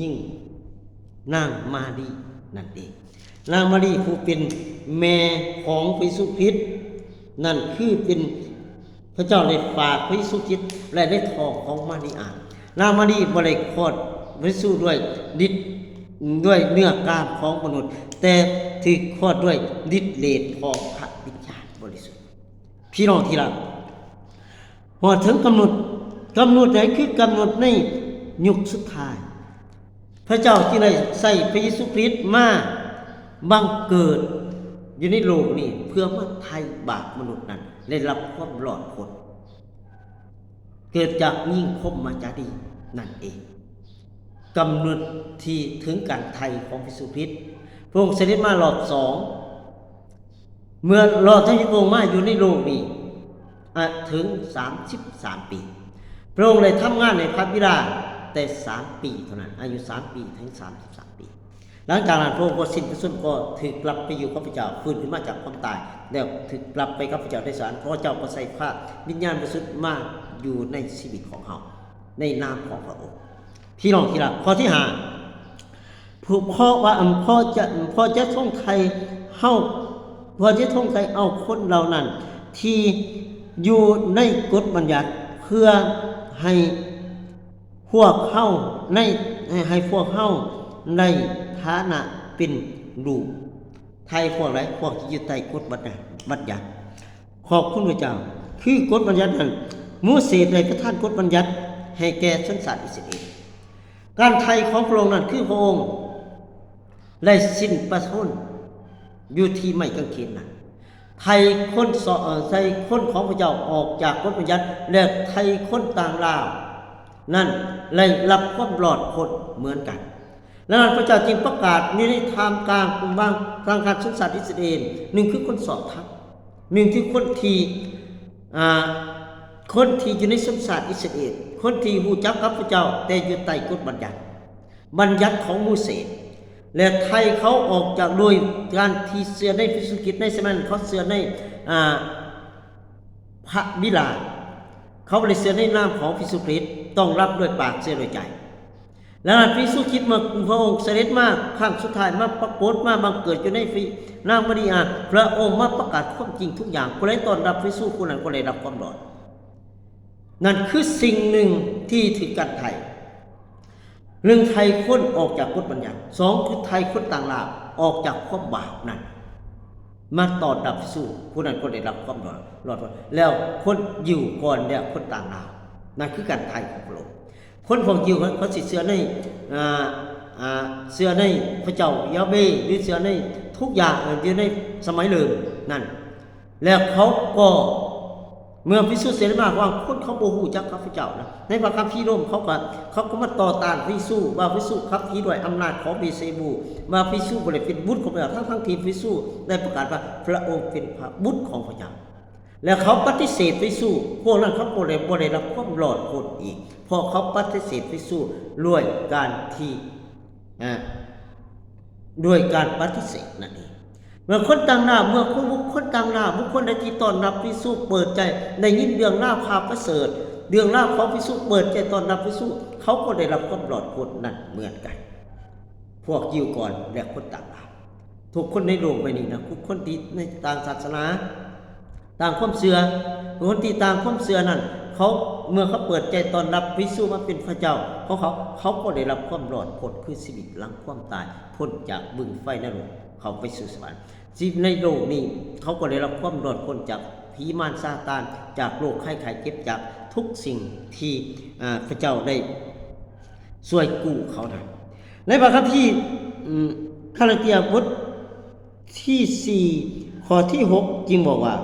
ຍິງນາງມາຣີນັ້ນເອງ. ນາງມາຣີຜູ້ເປັນແມ່ຂອງພະເຢຊູຄຣິດນັ້ນ ຄືເປັນ ພະເຈົ້າໄດ້ຝາກພະເຢຊູຄຣິດໄວ້ໃນທ້ອງຂອງມາຣີອາ. ນາງມາຣີບໍ່ໄດ້ຄອດພະເຢຊູດ້ວຍລິດ ດ້ວຍເນື້ອການຂອງມະນຸດ, ແຕ່ຖືກຄອດດ້ວຍລິດເດດຂອງພະວິນຍານບໍລິສຸດ. ພີ່ນ້ອງທີ່ຮັກ, ຮອດເຖິງກຳນົດ, ກຳນົດໃດ? ຄືກຳນົດໃນຍຸກສຸດທ້າຍ. ພະເຈົ້າຈຶ່ງໄດ້ໃຊ້ພະເຢຊູຄຣິດມາບັງເກີດ ຢູ່ໃນໂລກນີ້ ເພື່ອມາໄຖ່ບາບມະນຸດນັ້ນ ໄດ້ຮັບຄວາມລອດພົ້ນ ເກີດຈາກຍິງພົມມະຈາລີນັ້ນເອງ. ກຳນົດທີ່ເຖິງການໄຖ່ຂອງພະເຢຊູຄຣິດ, ພະອົງສະເດັດມາລອບສອງ ເມື່ອລອດທັງທີ່ພະອົງມາຢູ່ໃນໂລກນີ້ ອາ ເຖິງສາມສິບສາມປີ. ພະອົງໄດ້ທຳງານໃຫ້ພະບິດາແຕ່ສາມປີເທົ່ານັ້ນ, ອາຍຸສາມປີເຖິງສາມສິບສາມປີ. ຫຼັງຈາກນັ້ນ ພະອົງກໍສິ້ນພະຊົນ ກໍຖືກຮັບໄປຢູ່ກັບພະເຈົ້າ, ຟື້ນຂຶ້ນມາຈາກຄວາມຕາຍ ແລ້ວຖືກຮັບໄປກັບພະເຈົ້າໃນສະຫວັນ. ພະເຈົ້າກໍໃສ່ພະວິນຍານບໍລິສຸດມາຢູ່ໃນຊີວິດຂອງເຮົາ ໃນນາມຂອງພະອົງ. ພີ່ນ້ອງທີ່ຮັກ, ຂໍ້ທີຫ້າ ເພາະວ່າ ເພາະຈະ ເພາະຈະຊົງໄຖ່ເຮົາ ເພາະຈະຊົງໄຖ່ເອົາຄົນເຫຼົ່ານັ້ນທີ່ຢູ່ໃນກົດບັນຍັດ ເພື່ອໃຫ້ພວກເຮົາໃນ ໃຫ້ພວກເຮົາໃນຖານະເປັນລູກ. ໄຖ່ພວກໃດ? ພວກທີ່ຢູ່ໃຕ້ກົດບັນຍັດ. ຂອບຄຸນພະເຈົ້າ, ຄືກົດບັນຍັດນັ້ນ ໂມເສໄດ້ປະທານກົດບັນຍັດໃຫ້ແກ່ຊົນຊາດອິດສະຣາເອນ. ການໄຖ່ຂອງພະອົງນັ້ນ ຄືພະອົງໄດ້ສິ້ນພະຊົນຢູ່ທີ່ໄມ້ກາງເຂນນັ້ນ, ໄຖ່ຄົນເຊາະ ເອີ ໄຖ່ຄົນຂອງພະເຈົ້າອອກຈາກກົດບັນຍັດ ແລະ ໄຖ່ຄົນຕ່າງດ້າວນັ້ນໄດ້ຮັບຄວາມລອດພົ້ນເໝືອນກັນ. ດັ່ງນັ້ນ ພະເຈົ້າຈຶ່ງປະກາດຢູ່ໃນທ່າມກາງ ບາງ ທາງການຊົນຊາດອິດສະຣາເອນ, ໜຶ່ງຄືຄົນຊອບທຳ, ໜຶ່ງຄືຄົນທີ່ ອາ ຄົນທີ່ຢູ່ໃນຊົນຊາດອິດສະຣາເອນ, ຄົນທີ່ຮູ້ຈັກກັບພະເຈົ້າແຕ່ຢູ່ໃຕ້ກົດບັນຍັດ, ບັນຍັດຂອງໂມເສ, ແລະ ໄຖ່ເຂົາອອກຈາກ ໂດຍການທີ່ເຊື່ອໃນພະເຢຊູຄຣິດ. ໃນສະໄໝນັ້ນ ເຂົາເຊື່ອໃນ ອາ ພະບິດາ, ເຂົາບໍ່ໄດ້ເຊື່ອໃນນາມຂອງພະເຢຊູຄຣິດ, ຕ້ອງຮັບດ້ວຍປາກ ເຊື່ອດ້ວຍໃຈ. ແລ້ວພະເຢຊູຄຣິດ ເມື່ອພະອົງສະເດັດມາຄັ້ງສຸດທ້າຍ ມາປາກົດ ມາບັງເກີດຢູ່ໃນນາງມາຣິອາ, ພະອົງມາປະກາດຄວາມຈິງທຸກຢ່າງ. ຜູ້ໃດຕ້ອນຮັບພະເຢຊູ ຜູ້ນັ້ນກໍໄດ້ຮັບຄວາມລອດ. ນັ້ນຄືສິ່ງໜຶ່ງທີ່ຖືກກັນໄຖ່. ໜຶ່ງ ໄຖ່ຄົນອອກຈາກກົດບັນຍັດ, ສອງ ຄືໄຖ່ຄົນຕ່າງດ້າວອອກຈາກຄວາມບາບນັ້ນ ມາຕ້ອນຮັບເຢຊູ, ຜູ້ນັ້ນກໍໄດ້ຮັບຄວາມລອດ ລອດ. ແລ້ວຄົນຢິວກ່ອນ ແລ້ວຄົນຕ່າງດ້າວ. ນັ້ນຄືການໄຖ່ຂອງພະອົງ. ຄົນພວກຢິວເຂົາ ເຂົາຊິເຊື່ອໃນ ອາ ອາ ເຊື່ອໃນພະເຈົ້າຢາເວ ຫຼື ເຊື່ອໃນທຸກຢ່າງ ເອີ ຢູ່ໃນສະໄໝເລີ່ມນັ້ນ. ແລ້ວເຂົາກໍ ເມື່ອພະເຢຊູເສດມາ ບາງຄົນເຂົາບໍ່ຮູ້ຈັກກັບພະເຈົ້ານະ. ໃນພະຄຳພີໂລມ ເຂົາກໍ ເຂົາກໍມາຕໍ່ຕ້ານພະເຢຊູ ວ່າພະເຢຊູຂັບຂີ່ດ້ວຍອຳນາດຂອງເບເຊບູ, ວ່າພະເຢຊູບໍ່ໄດ້ເປັນບຸດຂອງພະເຈົ້າ, ທັງໆທີ່ພະເຢຊູໄດ້ປະກາດວ່າພະອົງເປັນພະບຸດຂອງພະເຈົ້າ. ແລ້ວເຂົາປະຕິເສດພະເຢຊູ, ພວກນັ້ນເຂົາກໍເລີຍບໍ່ໄດ້ຮັບຄວາມລອດພົ້ນອີກ, ເພາະເຂົາປະຕິເສດພະເຢຊູດ້ວຍການທີ່ ອາ ດ້ວຍການປະຕິເສດນັ້ນເອງ. ເມື່ອຄົນຕ່າງດ້າວ ເມື່ອຄົນ ບຸກຄົນຕ່າງດ້າວ ບຸກຄົນໃດທີ່ຕ້ອນຮັບພະເຢຊູ ເປີດໃຈ ໄດ້ຍິນເລື່ອງລາວຂ່າວປະເສີດ ເລື່ອງລາວຂອງພະເຢຊູ ເປີດໃຈຕ້ອນຮັບພະເຢຊູ ເຂົາກໍໄດ້ຮັບຄວາມລອດພົ້ນນັ້ນເໝືອນກັນ. ພວກຢິວກ່ອນ ແລະ ຄົນຕ່າງດ້າວ ທຸກຄົນໃນໂລກໃບນີ້ນະ, ທຸກຄົນທີ່ໃນຕ່າງສາສະໜາ ຕ່າງຄວາມເຊື່ອ, ຄົນທີ່ຕ່າງຄວາມເຊື່ອນັ້ນ ເຂົາ ເມື່ອເຂົາເປີດໃຈຕ້ອນຮັບພະເຢຊູມາເປັນພະເຈົ້າຂອງເຂົາ, ເຂົາກໍໄດ້ຮັບຄວາມລອດພົ້ນ ຄືຊີວິດຫຼັງຄວາມຕາຍ, ພົ້ນຈາກບຶງໄຟນະລົກ ເຂົ້າໄປສູ່ສະຫວັນ. ຊີວິດໃນໂລກນີ້ ເຂົາກໍໄດ້ຮັບຄວາມລອດພົ້ນຈາກຜີມານຊາຕານ, ຈາກໂລກໄຂ້ໄຂ້ເຈັບ, ຈາກທຸກສິ່ງທີ່ ອາ ພະເຈົ້າໄດ້ຊ່ວຍກູ້ເຂົານັ້ນ. ໃນພະຄຳພີ ອາ ກາລາເຕຍບົດ ທີສີ່ ຂໍ້ທີຫົກ ຈຶ່ງບອກວ່າ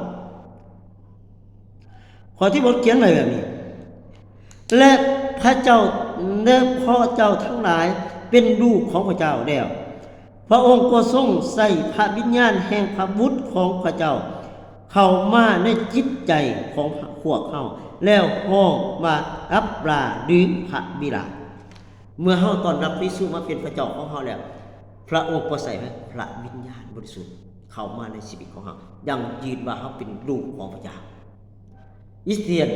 ຂໍ້ທີຫົກ ຂຽນໄວ້ແບບນີ້ ແລະ ພະເຈົ້າ ແລະ ເພາະເຈົ້າທັງຫຼາຍເປັນລູກຂອງພະເຈົ້າແລ້ວ ພະອົງກໍຊົງໃສ່ພະວິນຍານແຫ່ງພະບຸດຂອງພະເຈົ້າເຂົ້າມາໃນຈິດໃຈຂອງພວກເຮົາ ແລ້ວຮ້ອງວ່າ ອັບບາ ຫຼື ພະບິດາ. ເມື່ອເຮົາຕ້ອນຮັບພະເຢຊູມາເປັນພະເຈົ້າຂອງເຮົາແລ້ວ, ພະອົງກໍໃສ່ພະວິນຍານບໍລິສຸດເຂົ້າມາໃນຊີວິດຂອງເຮົາ, ຢັ້ງຢືນວ່າເຮົາເປັນລູກຂອງພະເຈົ້າ. ຄຣິສຕຽນ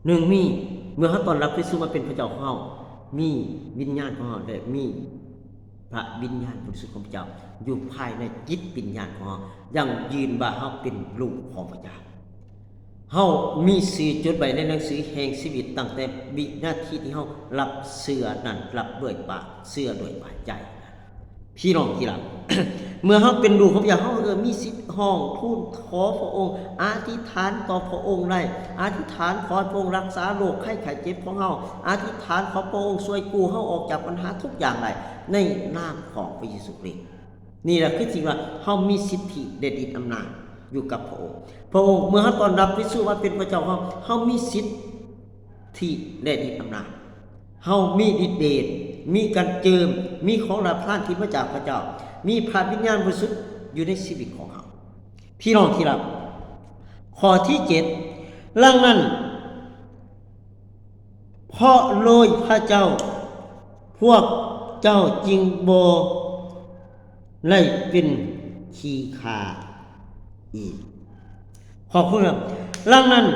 ໜຶ່ງມີ, ເມື່ອເຮົາຕ້ອນຮັບພະເຢຊູມາເປັນພະເຈົ້າຂອງເຮົາ, ມີວິນຍານຂອງເຮົາ ແລະ ມີພະວິນຍານບໍລິສຸດຂອງພະເຈົ້າຢູ່ພາຍໃນຈິດວິນຍານຂອງເຮົາ, ຢັ້ງຢືນວ່າເຮົາເປັນລູກຂອງພະເຈົ້າ. ເຮົາມີຊື່ຈົດໄວ້ໃນໜັງສືແຫ່ງຊີວິດຕັ້ງແຕ່ວິນາທີທີ່ເຮົາຮັບເຊື່ອນັ້ນ, ຮັບດ້ວຍປາກ, ເຊື່ອດ້ວຍໃຈ. ພີ່ນ້ອງທີ່ຮັກ, ເມື່ອເຮົາເປັນລູກຂອງພະເຈົ້າ, ເຮົາເອີ ມີສິດຮ້ອງທູນຂໍພະອົງ, ອະທິຖານຕໍ່ພະອົງໄດ້, ອະທິຖານຂໍໃຫ້ພະອົງຮັກສາໂລກໄຂ້ໄຂ້ເຈັບຂອງເຮົາ, ອະທິຖານຂໍພະອົງຊ່ວຍກູ້ເຮົາອອກຈາກບັນຫາທຸກຢ່າງໄດ້, ໃນນາມຂອງພະເຢຊູຄຣິດ. ນີ້ລະຄືສິ່ງວ່າເຮົາມີສິດທິ ແລະ ດິດອຳນາດຢູ່ກັບພະອົງ. ພະອົງ ເມື່ອເຮົາຕ້ອນຮັບເຢຊູມາເປັນພະເຈົ້າເຮົາ, ເຮົາມີສິດທິ ແລະ ດິດອຳນາດ. ເຮົາມີລິດເດດ, ມີການເຈິມ, ມີຂອງລາພານທີ່ມາຈາກພະເຈົ້າ, ມີພະວິນຍານບໍລິສຸດຢູ່ໃນຊີວິດຂອງເຮົາ. ພີ່ນ້ອງທີ່ຮັກ, ຂໍ້ທີເຈັດ, ດັ່ງນັ້ນ ເພາະໂດຍພະເຈົ້າ ພວກເຈົ້າຈຶ່ງບໍ່ໄດ້ເປັນຂີ້ຂ້າອີກ. ຂໍບຄຸນ. ດັ່ງນັ້ນ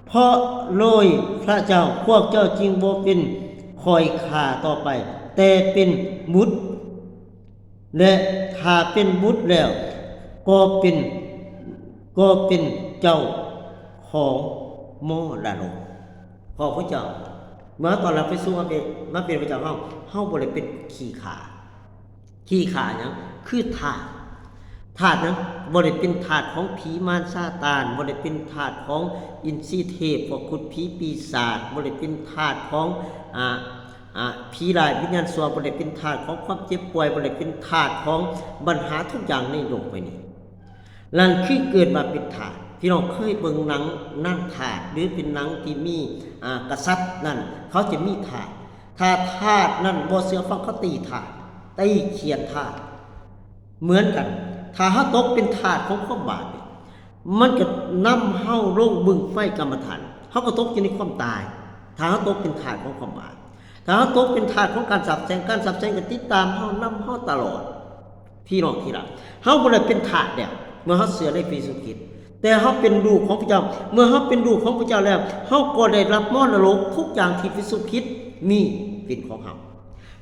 ເພາະໂດຍພະເຈົ້າ ພວກເຈົ້າຈຶ່ງບໍ່ເປັນຂ້ອຍຂ້າຕໍ່ໄປ, ແຕ່ເປັນບຸດ ແລະ ຖ້າເປັນບຸດແລ້ວ ກໍເປັນ ກໍເປັນເຈົ້າຂອງມໍລະດົກ. ຂໍພະເຈົ້າ ເມື່ອເຮົາຕ້ອນຮັບເຢຊູມາເປັນ ມາເປັນພະເຈົ້າເຮົາ, ເຮົາບໍ່ໄດ້ເປັນຂີ້ຂ້າ. ຂີ້ຂ້າຫຍັງ? ຄືທາດ. ທາດຫຍັງ? ບໍ່ໄດ້ເປັນທາດຂອງຜີມານຊາຕານ, ບໍ່ໄດ້ເປັນທາດຂອງອິນຊີເທບ, ພວກຂຸດຜີປີສາດ, ບໍ່ໄດ້ເປັນທາດຂອງ ອາ ອາ ຜີຮ້າຍ ວິນຍານຊົ່ວ, ບໍ່ໄດ້ເປັນທາດຂອງຄວາມເຈັບປ່ວຍ, ບໍ່ໄດ້ເປັນທາດຂອງບັນຫາທຸກຢ່າງໃນໂລກໃບນີ້. ນັ້ນຄືເກີດມາເປັນທາດ. ພີ່ນ້ອງເຄີຍເບິ່ງໜັງນາງທາດ ຫຼື ເປັນໜັງທີ່ມີ ອາ ກະສັດນັ້ນ, ເຂົາຈະມີທາດ. ຖ້າທາດນັ້ນບໍ່ເຊື່ອຟັງ, ເຂົາຕີທາດ, ຕີຂຽນທາດ. ເໝືອນກັນ, ຖ້າເຮົາຕົກເປັນທາດຂອງຄວາມບາບນີ້ ມັນກໍນຳເຮົາລົງບຶງໄຟກຳມະຖັນ, ເຮົາກໍຕົກຢູ່ໃນຄວາມຕາຍ ຖ້າເຮົາຕົກເປັນທາດຂອງຄວາມບາບ. ຖ້າເຮົາຕົກເປັນທາດຂອງການສາບແຊ່ງ, ການສາບແຊ່ງກໍຕິດຕາມເຮົາ, ນຳເຮົາຕະຫຼອດ. ພີ່ນ້ອງທີ່ຮັກ, ເຮົາບໍ່ໄດ້ເປັນທາດແລ້ວ ເມື່ອເຮົາເຊື່ອໃນພະເຢຊູຄຣິດ, ແຕ່ເຮົາເປັນລູກຂອງພະເຈົ້າ. ເມື່ອເຮົາເປັນລູກຂອງພະເຈົ້າແລ້ວ, ເຮົາກໍໄດ້ຮັບມໍລະດົກທຸກຢ່າງທີ່ພະເຢຊູຄຣິດມີເປັນຂອງເຮົາ.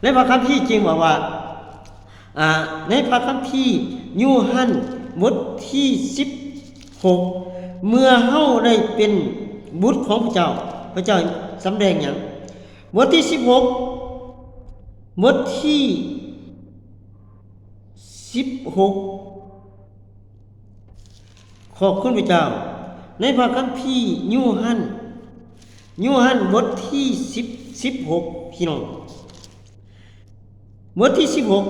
ໃນພະຄຳພີຈຶ່ງບອກວ່າ ອາ ໃນພະຄຳພີໂຍຮັນບົດທີສິບຫົກ ເມື່ອເຮົາໄດ້ເປັນບຸດຂອງພະເຈົ້າ, ພະເຈົ້າສຳແດງຫຍັງ? ບົດທີສິບຫົກ, ບົດທີສິບຫົກ ຂອບຄຸນພະເຈົ້າ. ໃນພະຄຳພີໂຍຮັນ, ໂຍຮັນບົດທີສິບ, ສິບຫົກ ພີ່ນ້ອງ, ບົດທີສິບຫົກ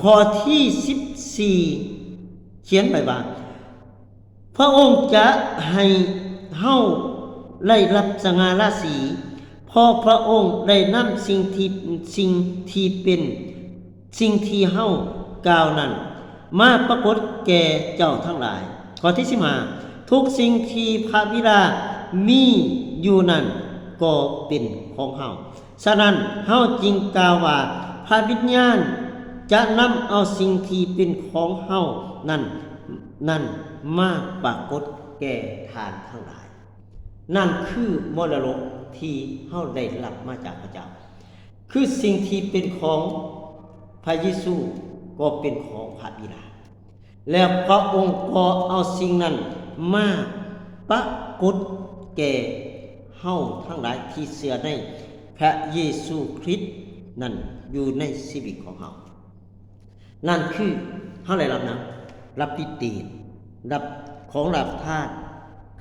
ຂໍ້ທີສິບສີ່ ຂຽນໄວ້ວ່າ ພະອົງຈະໃຫ້ເຮົາໄດ້ຮັບສະຫງ່າລາສີ, ເພາະພະອົງໄດ້ນຳສິ່ງທີ່, ສິ່ງທີ່ເປັນ, ສິ່ງທີ່ເຮົາກ່າວນັ້ນມາປາກົດແກ່ເຈົ້າທັງຫຼາຍ. ຂໍ້ທີສິບຫ້າ ທຸກສິ່ງທີ່ພະບິດາມີຢູ່ນັ້ນກໍເປັນຂອງເຮົາ. ສະນັ້ນ ເຮົາຈຶ່ງກ່າວວ່າ ພະວິນຍານຈະນຳເອົາສິ່ງທີ່ເປັນຂອງເຮົານັ້ນ, ນັ້ນມາປາກົດແກ່ທ່ານທັງຫຼາຍ. ນັ້ນຄືມໍລະດົກທີ່ເຮົາໄດ້ຮັບມາຈາກພະເຈົ້າ, ຄືສິ່ງທີ່ເປັນຂອງພະເຢຊູກໍເປັນຂອງພະບິດາ. ແລ້ວພະອົງກໍເອົາສິ່ງນັ້ນມາປາກົດແກ່ເຮົາທັງຫຼາຍທີ່ເຊື່ອໃນພະເຢຊູຄຣິດນັ້ນຢູ່ໃນຊີວິດຂອງເຮົາ. ນັ້ນຄືເຮົາໄດ້ຮັບຫຍັງ? ຮັບລິດເດດ, ຮັບຂອງລາພະທານ,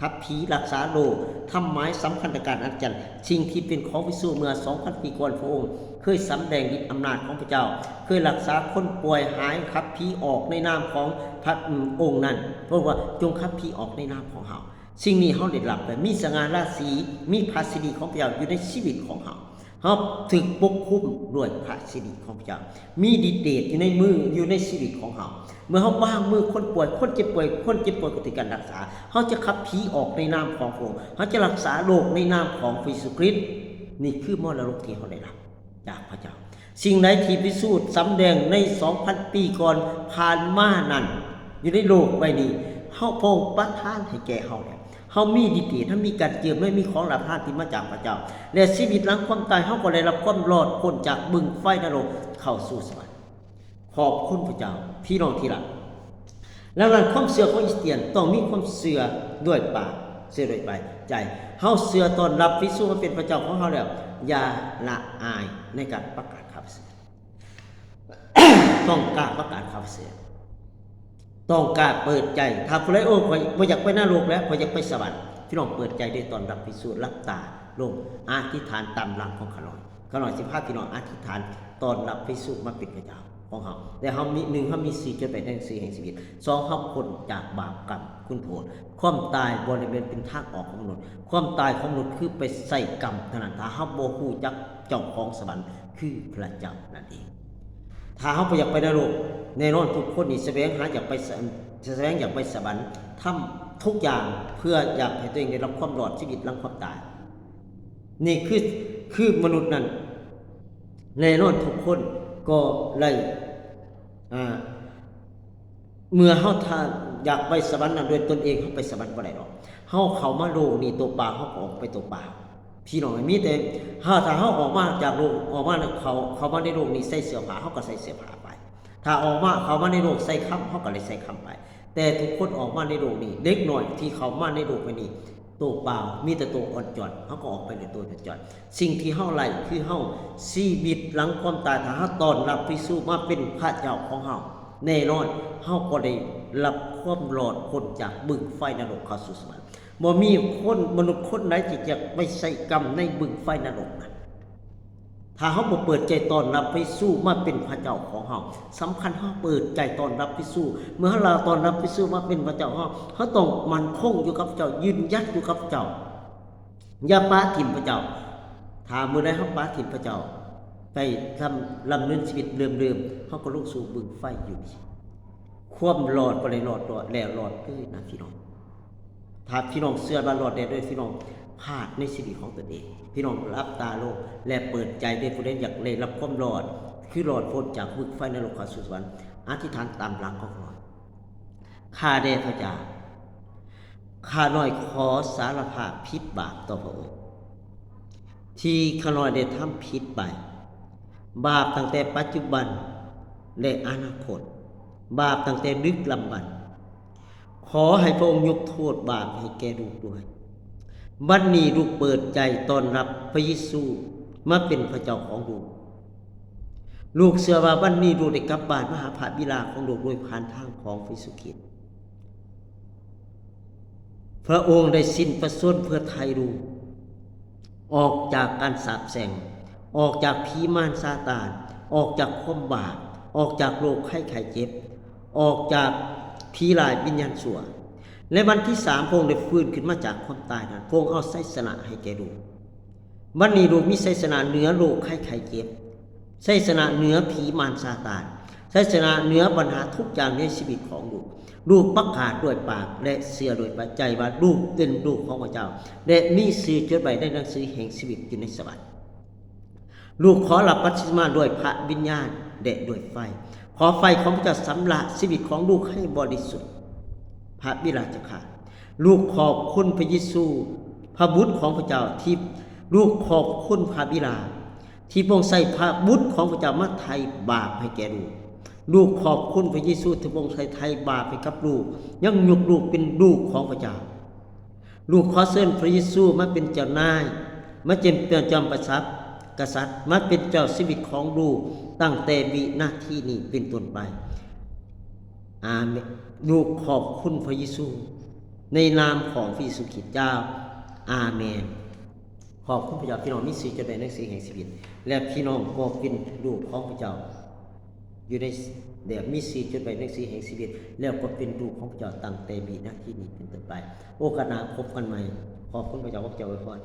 ຂັບຜີ, ຮັກສາໂລກ, ທຳໝາຍສຳຄັນທາງການອັດຈັນ, ສິ່ງທີ່ເປັນຂອງພະເຢຊູເມື່ອສອງພັນປີກ່ອນ, ພະອົງເຄີຍສຳແດງລິດອຳນາດຂອງພະເຈົ້າ, ເຄີຍຮັກສາຄົນປ່ວຍຫາຍ, ຂັບຜີອອກໃນນາມຂອງພະອົງນັ້ນ, ພະອົງວ່າ ຈົ່ງຂັບຜີອອກໃນນາມຂອງເຮົາ. ສິ່ງນີ້ເຮົາໄດ້ຮັບແບບມີສະຫງ່າລາສີ, ມີພະສິລິຂອງພະເຈົ້າຢູ່ໃນຊີວິດຂອງເຮົາ. ເຮົາຖືກປົກຄຸມດ້ວຍພະສິລິຂອງພະເຈົ້າ, ມີລິດເດດຢູ່ໃນມື, ຢູ່ໃນຊີວິດຂອງເຮົາ. ເມື່ອເຮົາວາງມືຄົນປ່ວຍ, ຄົນເຈັບປ່ວຍ, ຄົນເຈັບປ່ວຍກໍຖືກການຮັກສາ. ເຮົາຈະຂັບຜີອອກໃນນາມຂອງພະອົງ, ເຮົາຈະຮັກສາໂລກໃນນາມຂອງພະເຢຊູຄຣິດ. ນີ້ຄືມໍລະດົກທີ່ເຮົາໄດ້ຮັບຈາກພະເຈົ້າ. ສິ່ງໃດທີ່ພະເຢຊູສຳແດງໃນສອງພັນປີກ່ອນຜ່ານມານັ້ນ, ຢູ່ໃນໂລກໃບນີ້, ເຮົາ, ພະອົງປະທານໃຫ້ແກ່ເຮົາແລ້ວ. ເຮົາມີລິດເດດ, ເຮົາມີການເຈິມ, ເຮົາມີຂອງລາພະທານທີ່ມາຈາກພະເຈົ້າ, ແລະ ຊີວິດຫຼັງຄວາມຕາຍ, ເຮົາກໍໄດ້ຮັບຄວາມລອດພົ້ນຈາກບຶງໄຟນະລົກເຂົ້າສູ່ສະຫວັນ. ຂອບຄຸນພະເຈົ້າ, ພີ່ນ້ອງທີ່ຮັກ. ດັ່ງນັ້ນ ຄວາມເຊື່ອຂອງຄຣິສຕຽນຕ້ອງມີຄວາມເຊື່ອດ້ວຍປາກ, ເຊື່ອດ້ວຍໃຈ. ເຮົາເຊື່ອຕ້ອນຮັບພະເຢຊູມາເປັນພະເຈົ້າຂອງເຮົາແລ້ວ, ຢ່າລະອາຍໃນການປະກາດຂ່າວປະເສີດ. ຕ້ອງກ້າປະກາດຂ່າວປະເສີດ, ຕ້ອງກ້າເປີດໃຈ. ຖ້າຜູ້ໃດ, ໂອ້ ຂ້ອຍບໍ່ຢາກໄປນະລົກແລ້ວ, ຂ້ອຍຢາກໄປສະຫວັນ, ພີ່ນ້ອງເປີດໃຈໄດ້ຕ້ອນຮັບພະເຢຊູ, ຫຼັບຕາລົງ, ອະທິຖານຕາມຫຼັງຂອງຂ້ານ້ອຍ. ຂ້ານ້ອຍຊິພາພີ່ນ້ອງອະທິຖານຕ້ອນຮັບພະເຢຊູມາເປັນພະເຈົ້າ. ຂອງເຮົາ. ແຕ່ເຮົາມີ ໜຶ່ງ ເຮົາມີຊື່ຈົດໄວ້ໃນໜັງສືແຫ່ງຊີວິດ. ສອງ ເຮົາພົ້ນຈາກບາບກຳຄຸນໂທດ. ຄວາມຕາຍບໍ່ໄດ້ແມ່ນເປັນທາງອອກຂອງມະນຸດ. ຄວາມຕາຍຂອງມະນຸດຄືໄປໃສ່ກຳເທົ່ານັ້ນ ຖ້າເຮົາບໍ່ຮູ້ຈັກເຈົ້າຂອງສະຫວັນຄືພະເຈົ້ານັ້ນເອງ. ຖ້າເຮົາບໍ່ຢາກໄປນະລົກ, ແນ່ນອນທຸກຄົນນີ້ສະແຫວງຫາຢາກໄປສະ ສະແຫວງຢາກໄປສະຫວັນ, ທຳທຸກຢ່າງເພື່ອຢາກໃຫ້ຕົວເອງໄດ້ຮັບຄວາມລອດຊີວິດຫຼັງຄວາມຕາຍ. ນີ້ຄື ຄືມະນຸດນັ້ນ ແນ່ນອນທຸກຄົນກໍໄດ້ ອ່າ ເມື່ອເຮົາຖ້າຢາກໄປສະຫວັນນັ້ນດ້ວຍຕົນເອງ ເຮົາໄປສະຫວັນບໍ່ໄດ້ດອກ. ເຮົາເຂົ້າມາໂລກນີ້ຕົວເປົ່າ ເຮົາກໍອອກໄປຕົວເປົ່າ. ພີ່ນ້ອງ ມີແຕ່ເຮົາ ຖ້າເຮົາອອກມາຈາກໂລກ ອອກມາເຂົ້າ ເຂົ້າມາໃນໂລກນີ້ໃສ່ເສື້ອຜ້າ ເຮົາກໍໃສ່ເສື້ອຜ້າໄປ. ຖ້າອອກມາ ເຂົ້າມາໃນໂລກໃສ່ຄຳ ເຮົາກໍໄດ້ໃສ່ຄຳໄປ. ແຕ່ທຸກຄົນອອກມາໃນໂລກນີ້ ເດັກນ້ອຍທີ່ເຂົ້າມາໃນໂລກໃບນີ້ ໂຕເປົ່າ ມີແຕ່ໂຕອ່ອນຈອນ ເຮົາກໍອອກໄປດ້ວຍໂຕອ່ອນຈອນ. ສິ່ງທີ່ເຮົາໄດ້ຄືເຮົາ ຊີວິດຫຼັງຄວາມຕາຍ ຖ້າເຮົາຕ້ອນຮັບພະເຢຊູມາເປັນພະເຈົ້າຂອງເຮົາ, ແນ່ນອນເຮົາກໍໄດ້ຮັບຄວາມລອດພົ້ນຈາກບຶງໄຟນະລົກເຂົ້າສູ່ສະຫວັນ. ບໍ່ມີຄົນ ມະນຸດຄົນໃດທີ່ຈະໄປໃສ່ກຳໃນບຶງໄຟນະລົກນັ້ນ. ຖ້າເຮົາບໍ່ເປີດໃຈຕ້ອນຮັບພະເຢຊູມາເປັນພະເຈົ້າຂອງເຮົາ, ສຳຄັນເຮົາເປີດໃຈຕ້ອນຮັບພະເຢຊູ. ເມື່ອເຮົາລາວຕ້ອນຮັບພະເຢຊູມາເປັນພະເຈົ້າເຮົາ, ເຮົາຕ້ອງໝັ້ນຄົງຢູ່ກັບພະເຈົ້າ, ຢືນຢັດຢູ່ກັບພະເຈົ້າ. ຢ່າປະຖິ້ມພະເຈົ້າ. ຖ້າມື້ໃດເຮົາປະຖິ້ມພະເຈົ້າ ໄປດຳ ດຳເນີນຊີວິດເດີມໆ, ເຮົາກໍລົງສູ່ບຶງໄຟຢູ່ດີ. ຄວາມລອດບໍ່ໄດ້ລອດ ລອດແລ້ວລອດເລີຍນະພີ່ນ້ອງ. ຖ້າພີ່ນ້ອງເຊື່ອວ່າລອດແລ້ວໂດຍ ພີ່ນ້ອງພາດໃນຊີວິດຂອງຕົນເອງ. ພີ່ນ້ອງຫຼັບຕາລົງ ແລະ ເປີດໃຈເດີ. ຜູ້ໃດຢາກໄດ້ຮັບຄວາມລອດ ຄືລອດພົ້ນຈາກບຶງໄຟນະລົກເຂົ້າສູ່ສະຫວັນ, ອະທິຖານຕາມຫຼັງຂອງຂ້ານ້ອຍ. ຂ້າແດ່ພະເຈົ້າ, ຂ້ານ້ອຍຂໍສາລະພາບຜິດບາບຕໍ່ພະອົງ ທີ່ຂ້ານ້ອຍໄດ້ທຳຜິດໄປ, ບາບຕັ້ງແຕ່ປັດຈຸບັນ ແລະ ອະນາຄົດ, ບາບຕັ້ງແຕ່ດຶກດຳບັນ. ຂໍໃຫ້ພະອົງຍົກໂທດບາບໃຫ້ແກ່ລູກດ້ວຍ. ບັດນີ້ລູກເປີດໃຈຕ້ອນຮັບພະເຢຊູມາເປັນພະເຈົ້າຂອງລູກ. ລູກເຊື່ອວ່າບັດນີ້ລູກໄດ້ກັບບ້ານມາຫາພະບິດາຂອງລູກໂດຍຜ່ານທາງຂອງພະເຢຊູຄຣິດ. ພະອົງໄດ້ສິ້ນພະຊົນເພື່ອໄຖ່ລູກອອກຈາກການສາບແຊ່ງ, ອອກຈາກຜີມານຊາຕານ, ອອກຈາກຄວາມບາບ, ອອກຈາກໂລກໄຂ້ໄຂ້ເຈັບ, ອອກຈາກຜີຮ້າຍວິນຍານຊົ່ວ. ໃນວັນທີສາມ ພະອົງໄດ້ຟື້ນຂຶ້ນມາຈາກຄວາມຕາຍນັ້ນ, ພະອົງເອົາໄຊຊະນະໃຫ້ແກ່ລູກ. ບັດນີ້ລູກມີໄຊຊະນະເໜືອໂລກໄຂ້ໄຂ້ເຈັບ, ໄຊຊະນະເໜືອຜີມານຊາຕານ, ໄຊຊະນະເໜືອບັນຫາທຸກຢ່າງໃນຊີວິດຂອງລູກ. ລູກປະກາດດ້ວຍປາກ ແລະ ເຊື່ອດ້ວຍໃຈວ່າລູກເປັນລູກຂອງພະເຈົ້າ ແລະ ມີຊື່ຈົດໄວ້ໃນໜັງສືແຫ່ງຊີວິດຢູ່ໃນສະຫວັນ. ລູກຂໍຮັບບັບຕິສະມາດ້ວຍພະວິນຍານ ແລະ ດ້ວຍໄຟ. ຂໍໄຟຂອງພະເຈົ້າຊຳລະຊີວິດຂອງລູກໃຫ້ບໍລິສຸດ. ພະບິດາເຈົ້າຂ້າ, ລູກຂອບຄຸນພະເຢຊູ, ພະບຸດຂອງພະເຈົ້າທີ່ ລູກຂອບຄຸນພະບິດາ ທີ່ພະອົງໃຊ້ພະບຸດຂອງພະເຈົ້າມາໄຖ່ບາບໃຫ້ແກ່ລູກ. ລູກຂອບຄຸນພະເຢຊູທີ່ພະອົງໄດ້ໄຖ່ບາບໃຫ້ກັບລູກ, ຍັງຍົກລູກເປັນລູກຂອງພະເຈົ້າ. ລູກຂໍເຊີນພະເຢຊູມາເປັນເຈົ້ານາຍ, ມາເປັນເຈົ້າຈອມກະສັດ, ກະສັດ, ມາເປັນເຈົ້າຊີວິດຂອງລູກ, ຕັ້ງແຕ່ວິນາທີນີ້ເປັນຕົ້ນໄປ. ອາເມນ. ລູກຂອບຄຸນພະເຢຊູ ໃນນາມຂອງພະເຢຊູຄຣິດເຈົ້າ. ອາເມນ. ຂອບຄຸນພະເຈົ້າ, ພີ່ນ້ອງມີຊື່ຈົດໄວ້ໃນໜັງສືແຫ່ງຊີວິດ ແລະ ພີ່ນ້ອງກໍເປັນລູກຂອງພະເຈົ້າ ຢູ່ໃນ ແບບມີຊື່ຈົດໄວ້ໃນໜັງສືແຫ່ງຊີວິດ ແລ້ວກໍເປັນລູກຂອງພະເຈົ້າຕັ້ງແຕ່ວິນາທີນີ້ເປັນຕົ້ນໄປ. ໂອກາດໜ້າພົບກັນໃໝ່. ຂອບຄຸນພະເຈົ້າ, ຂອບພະເຈົ້າອວຍພອນ.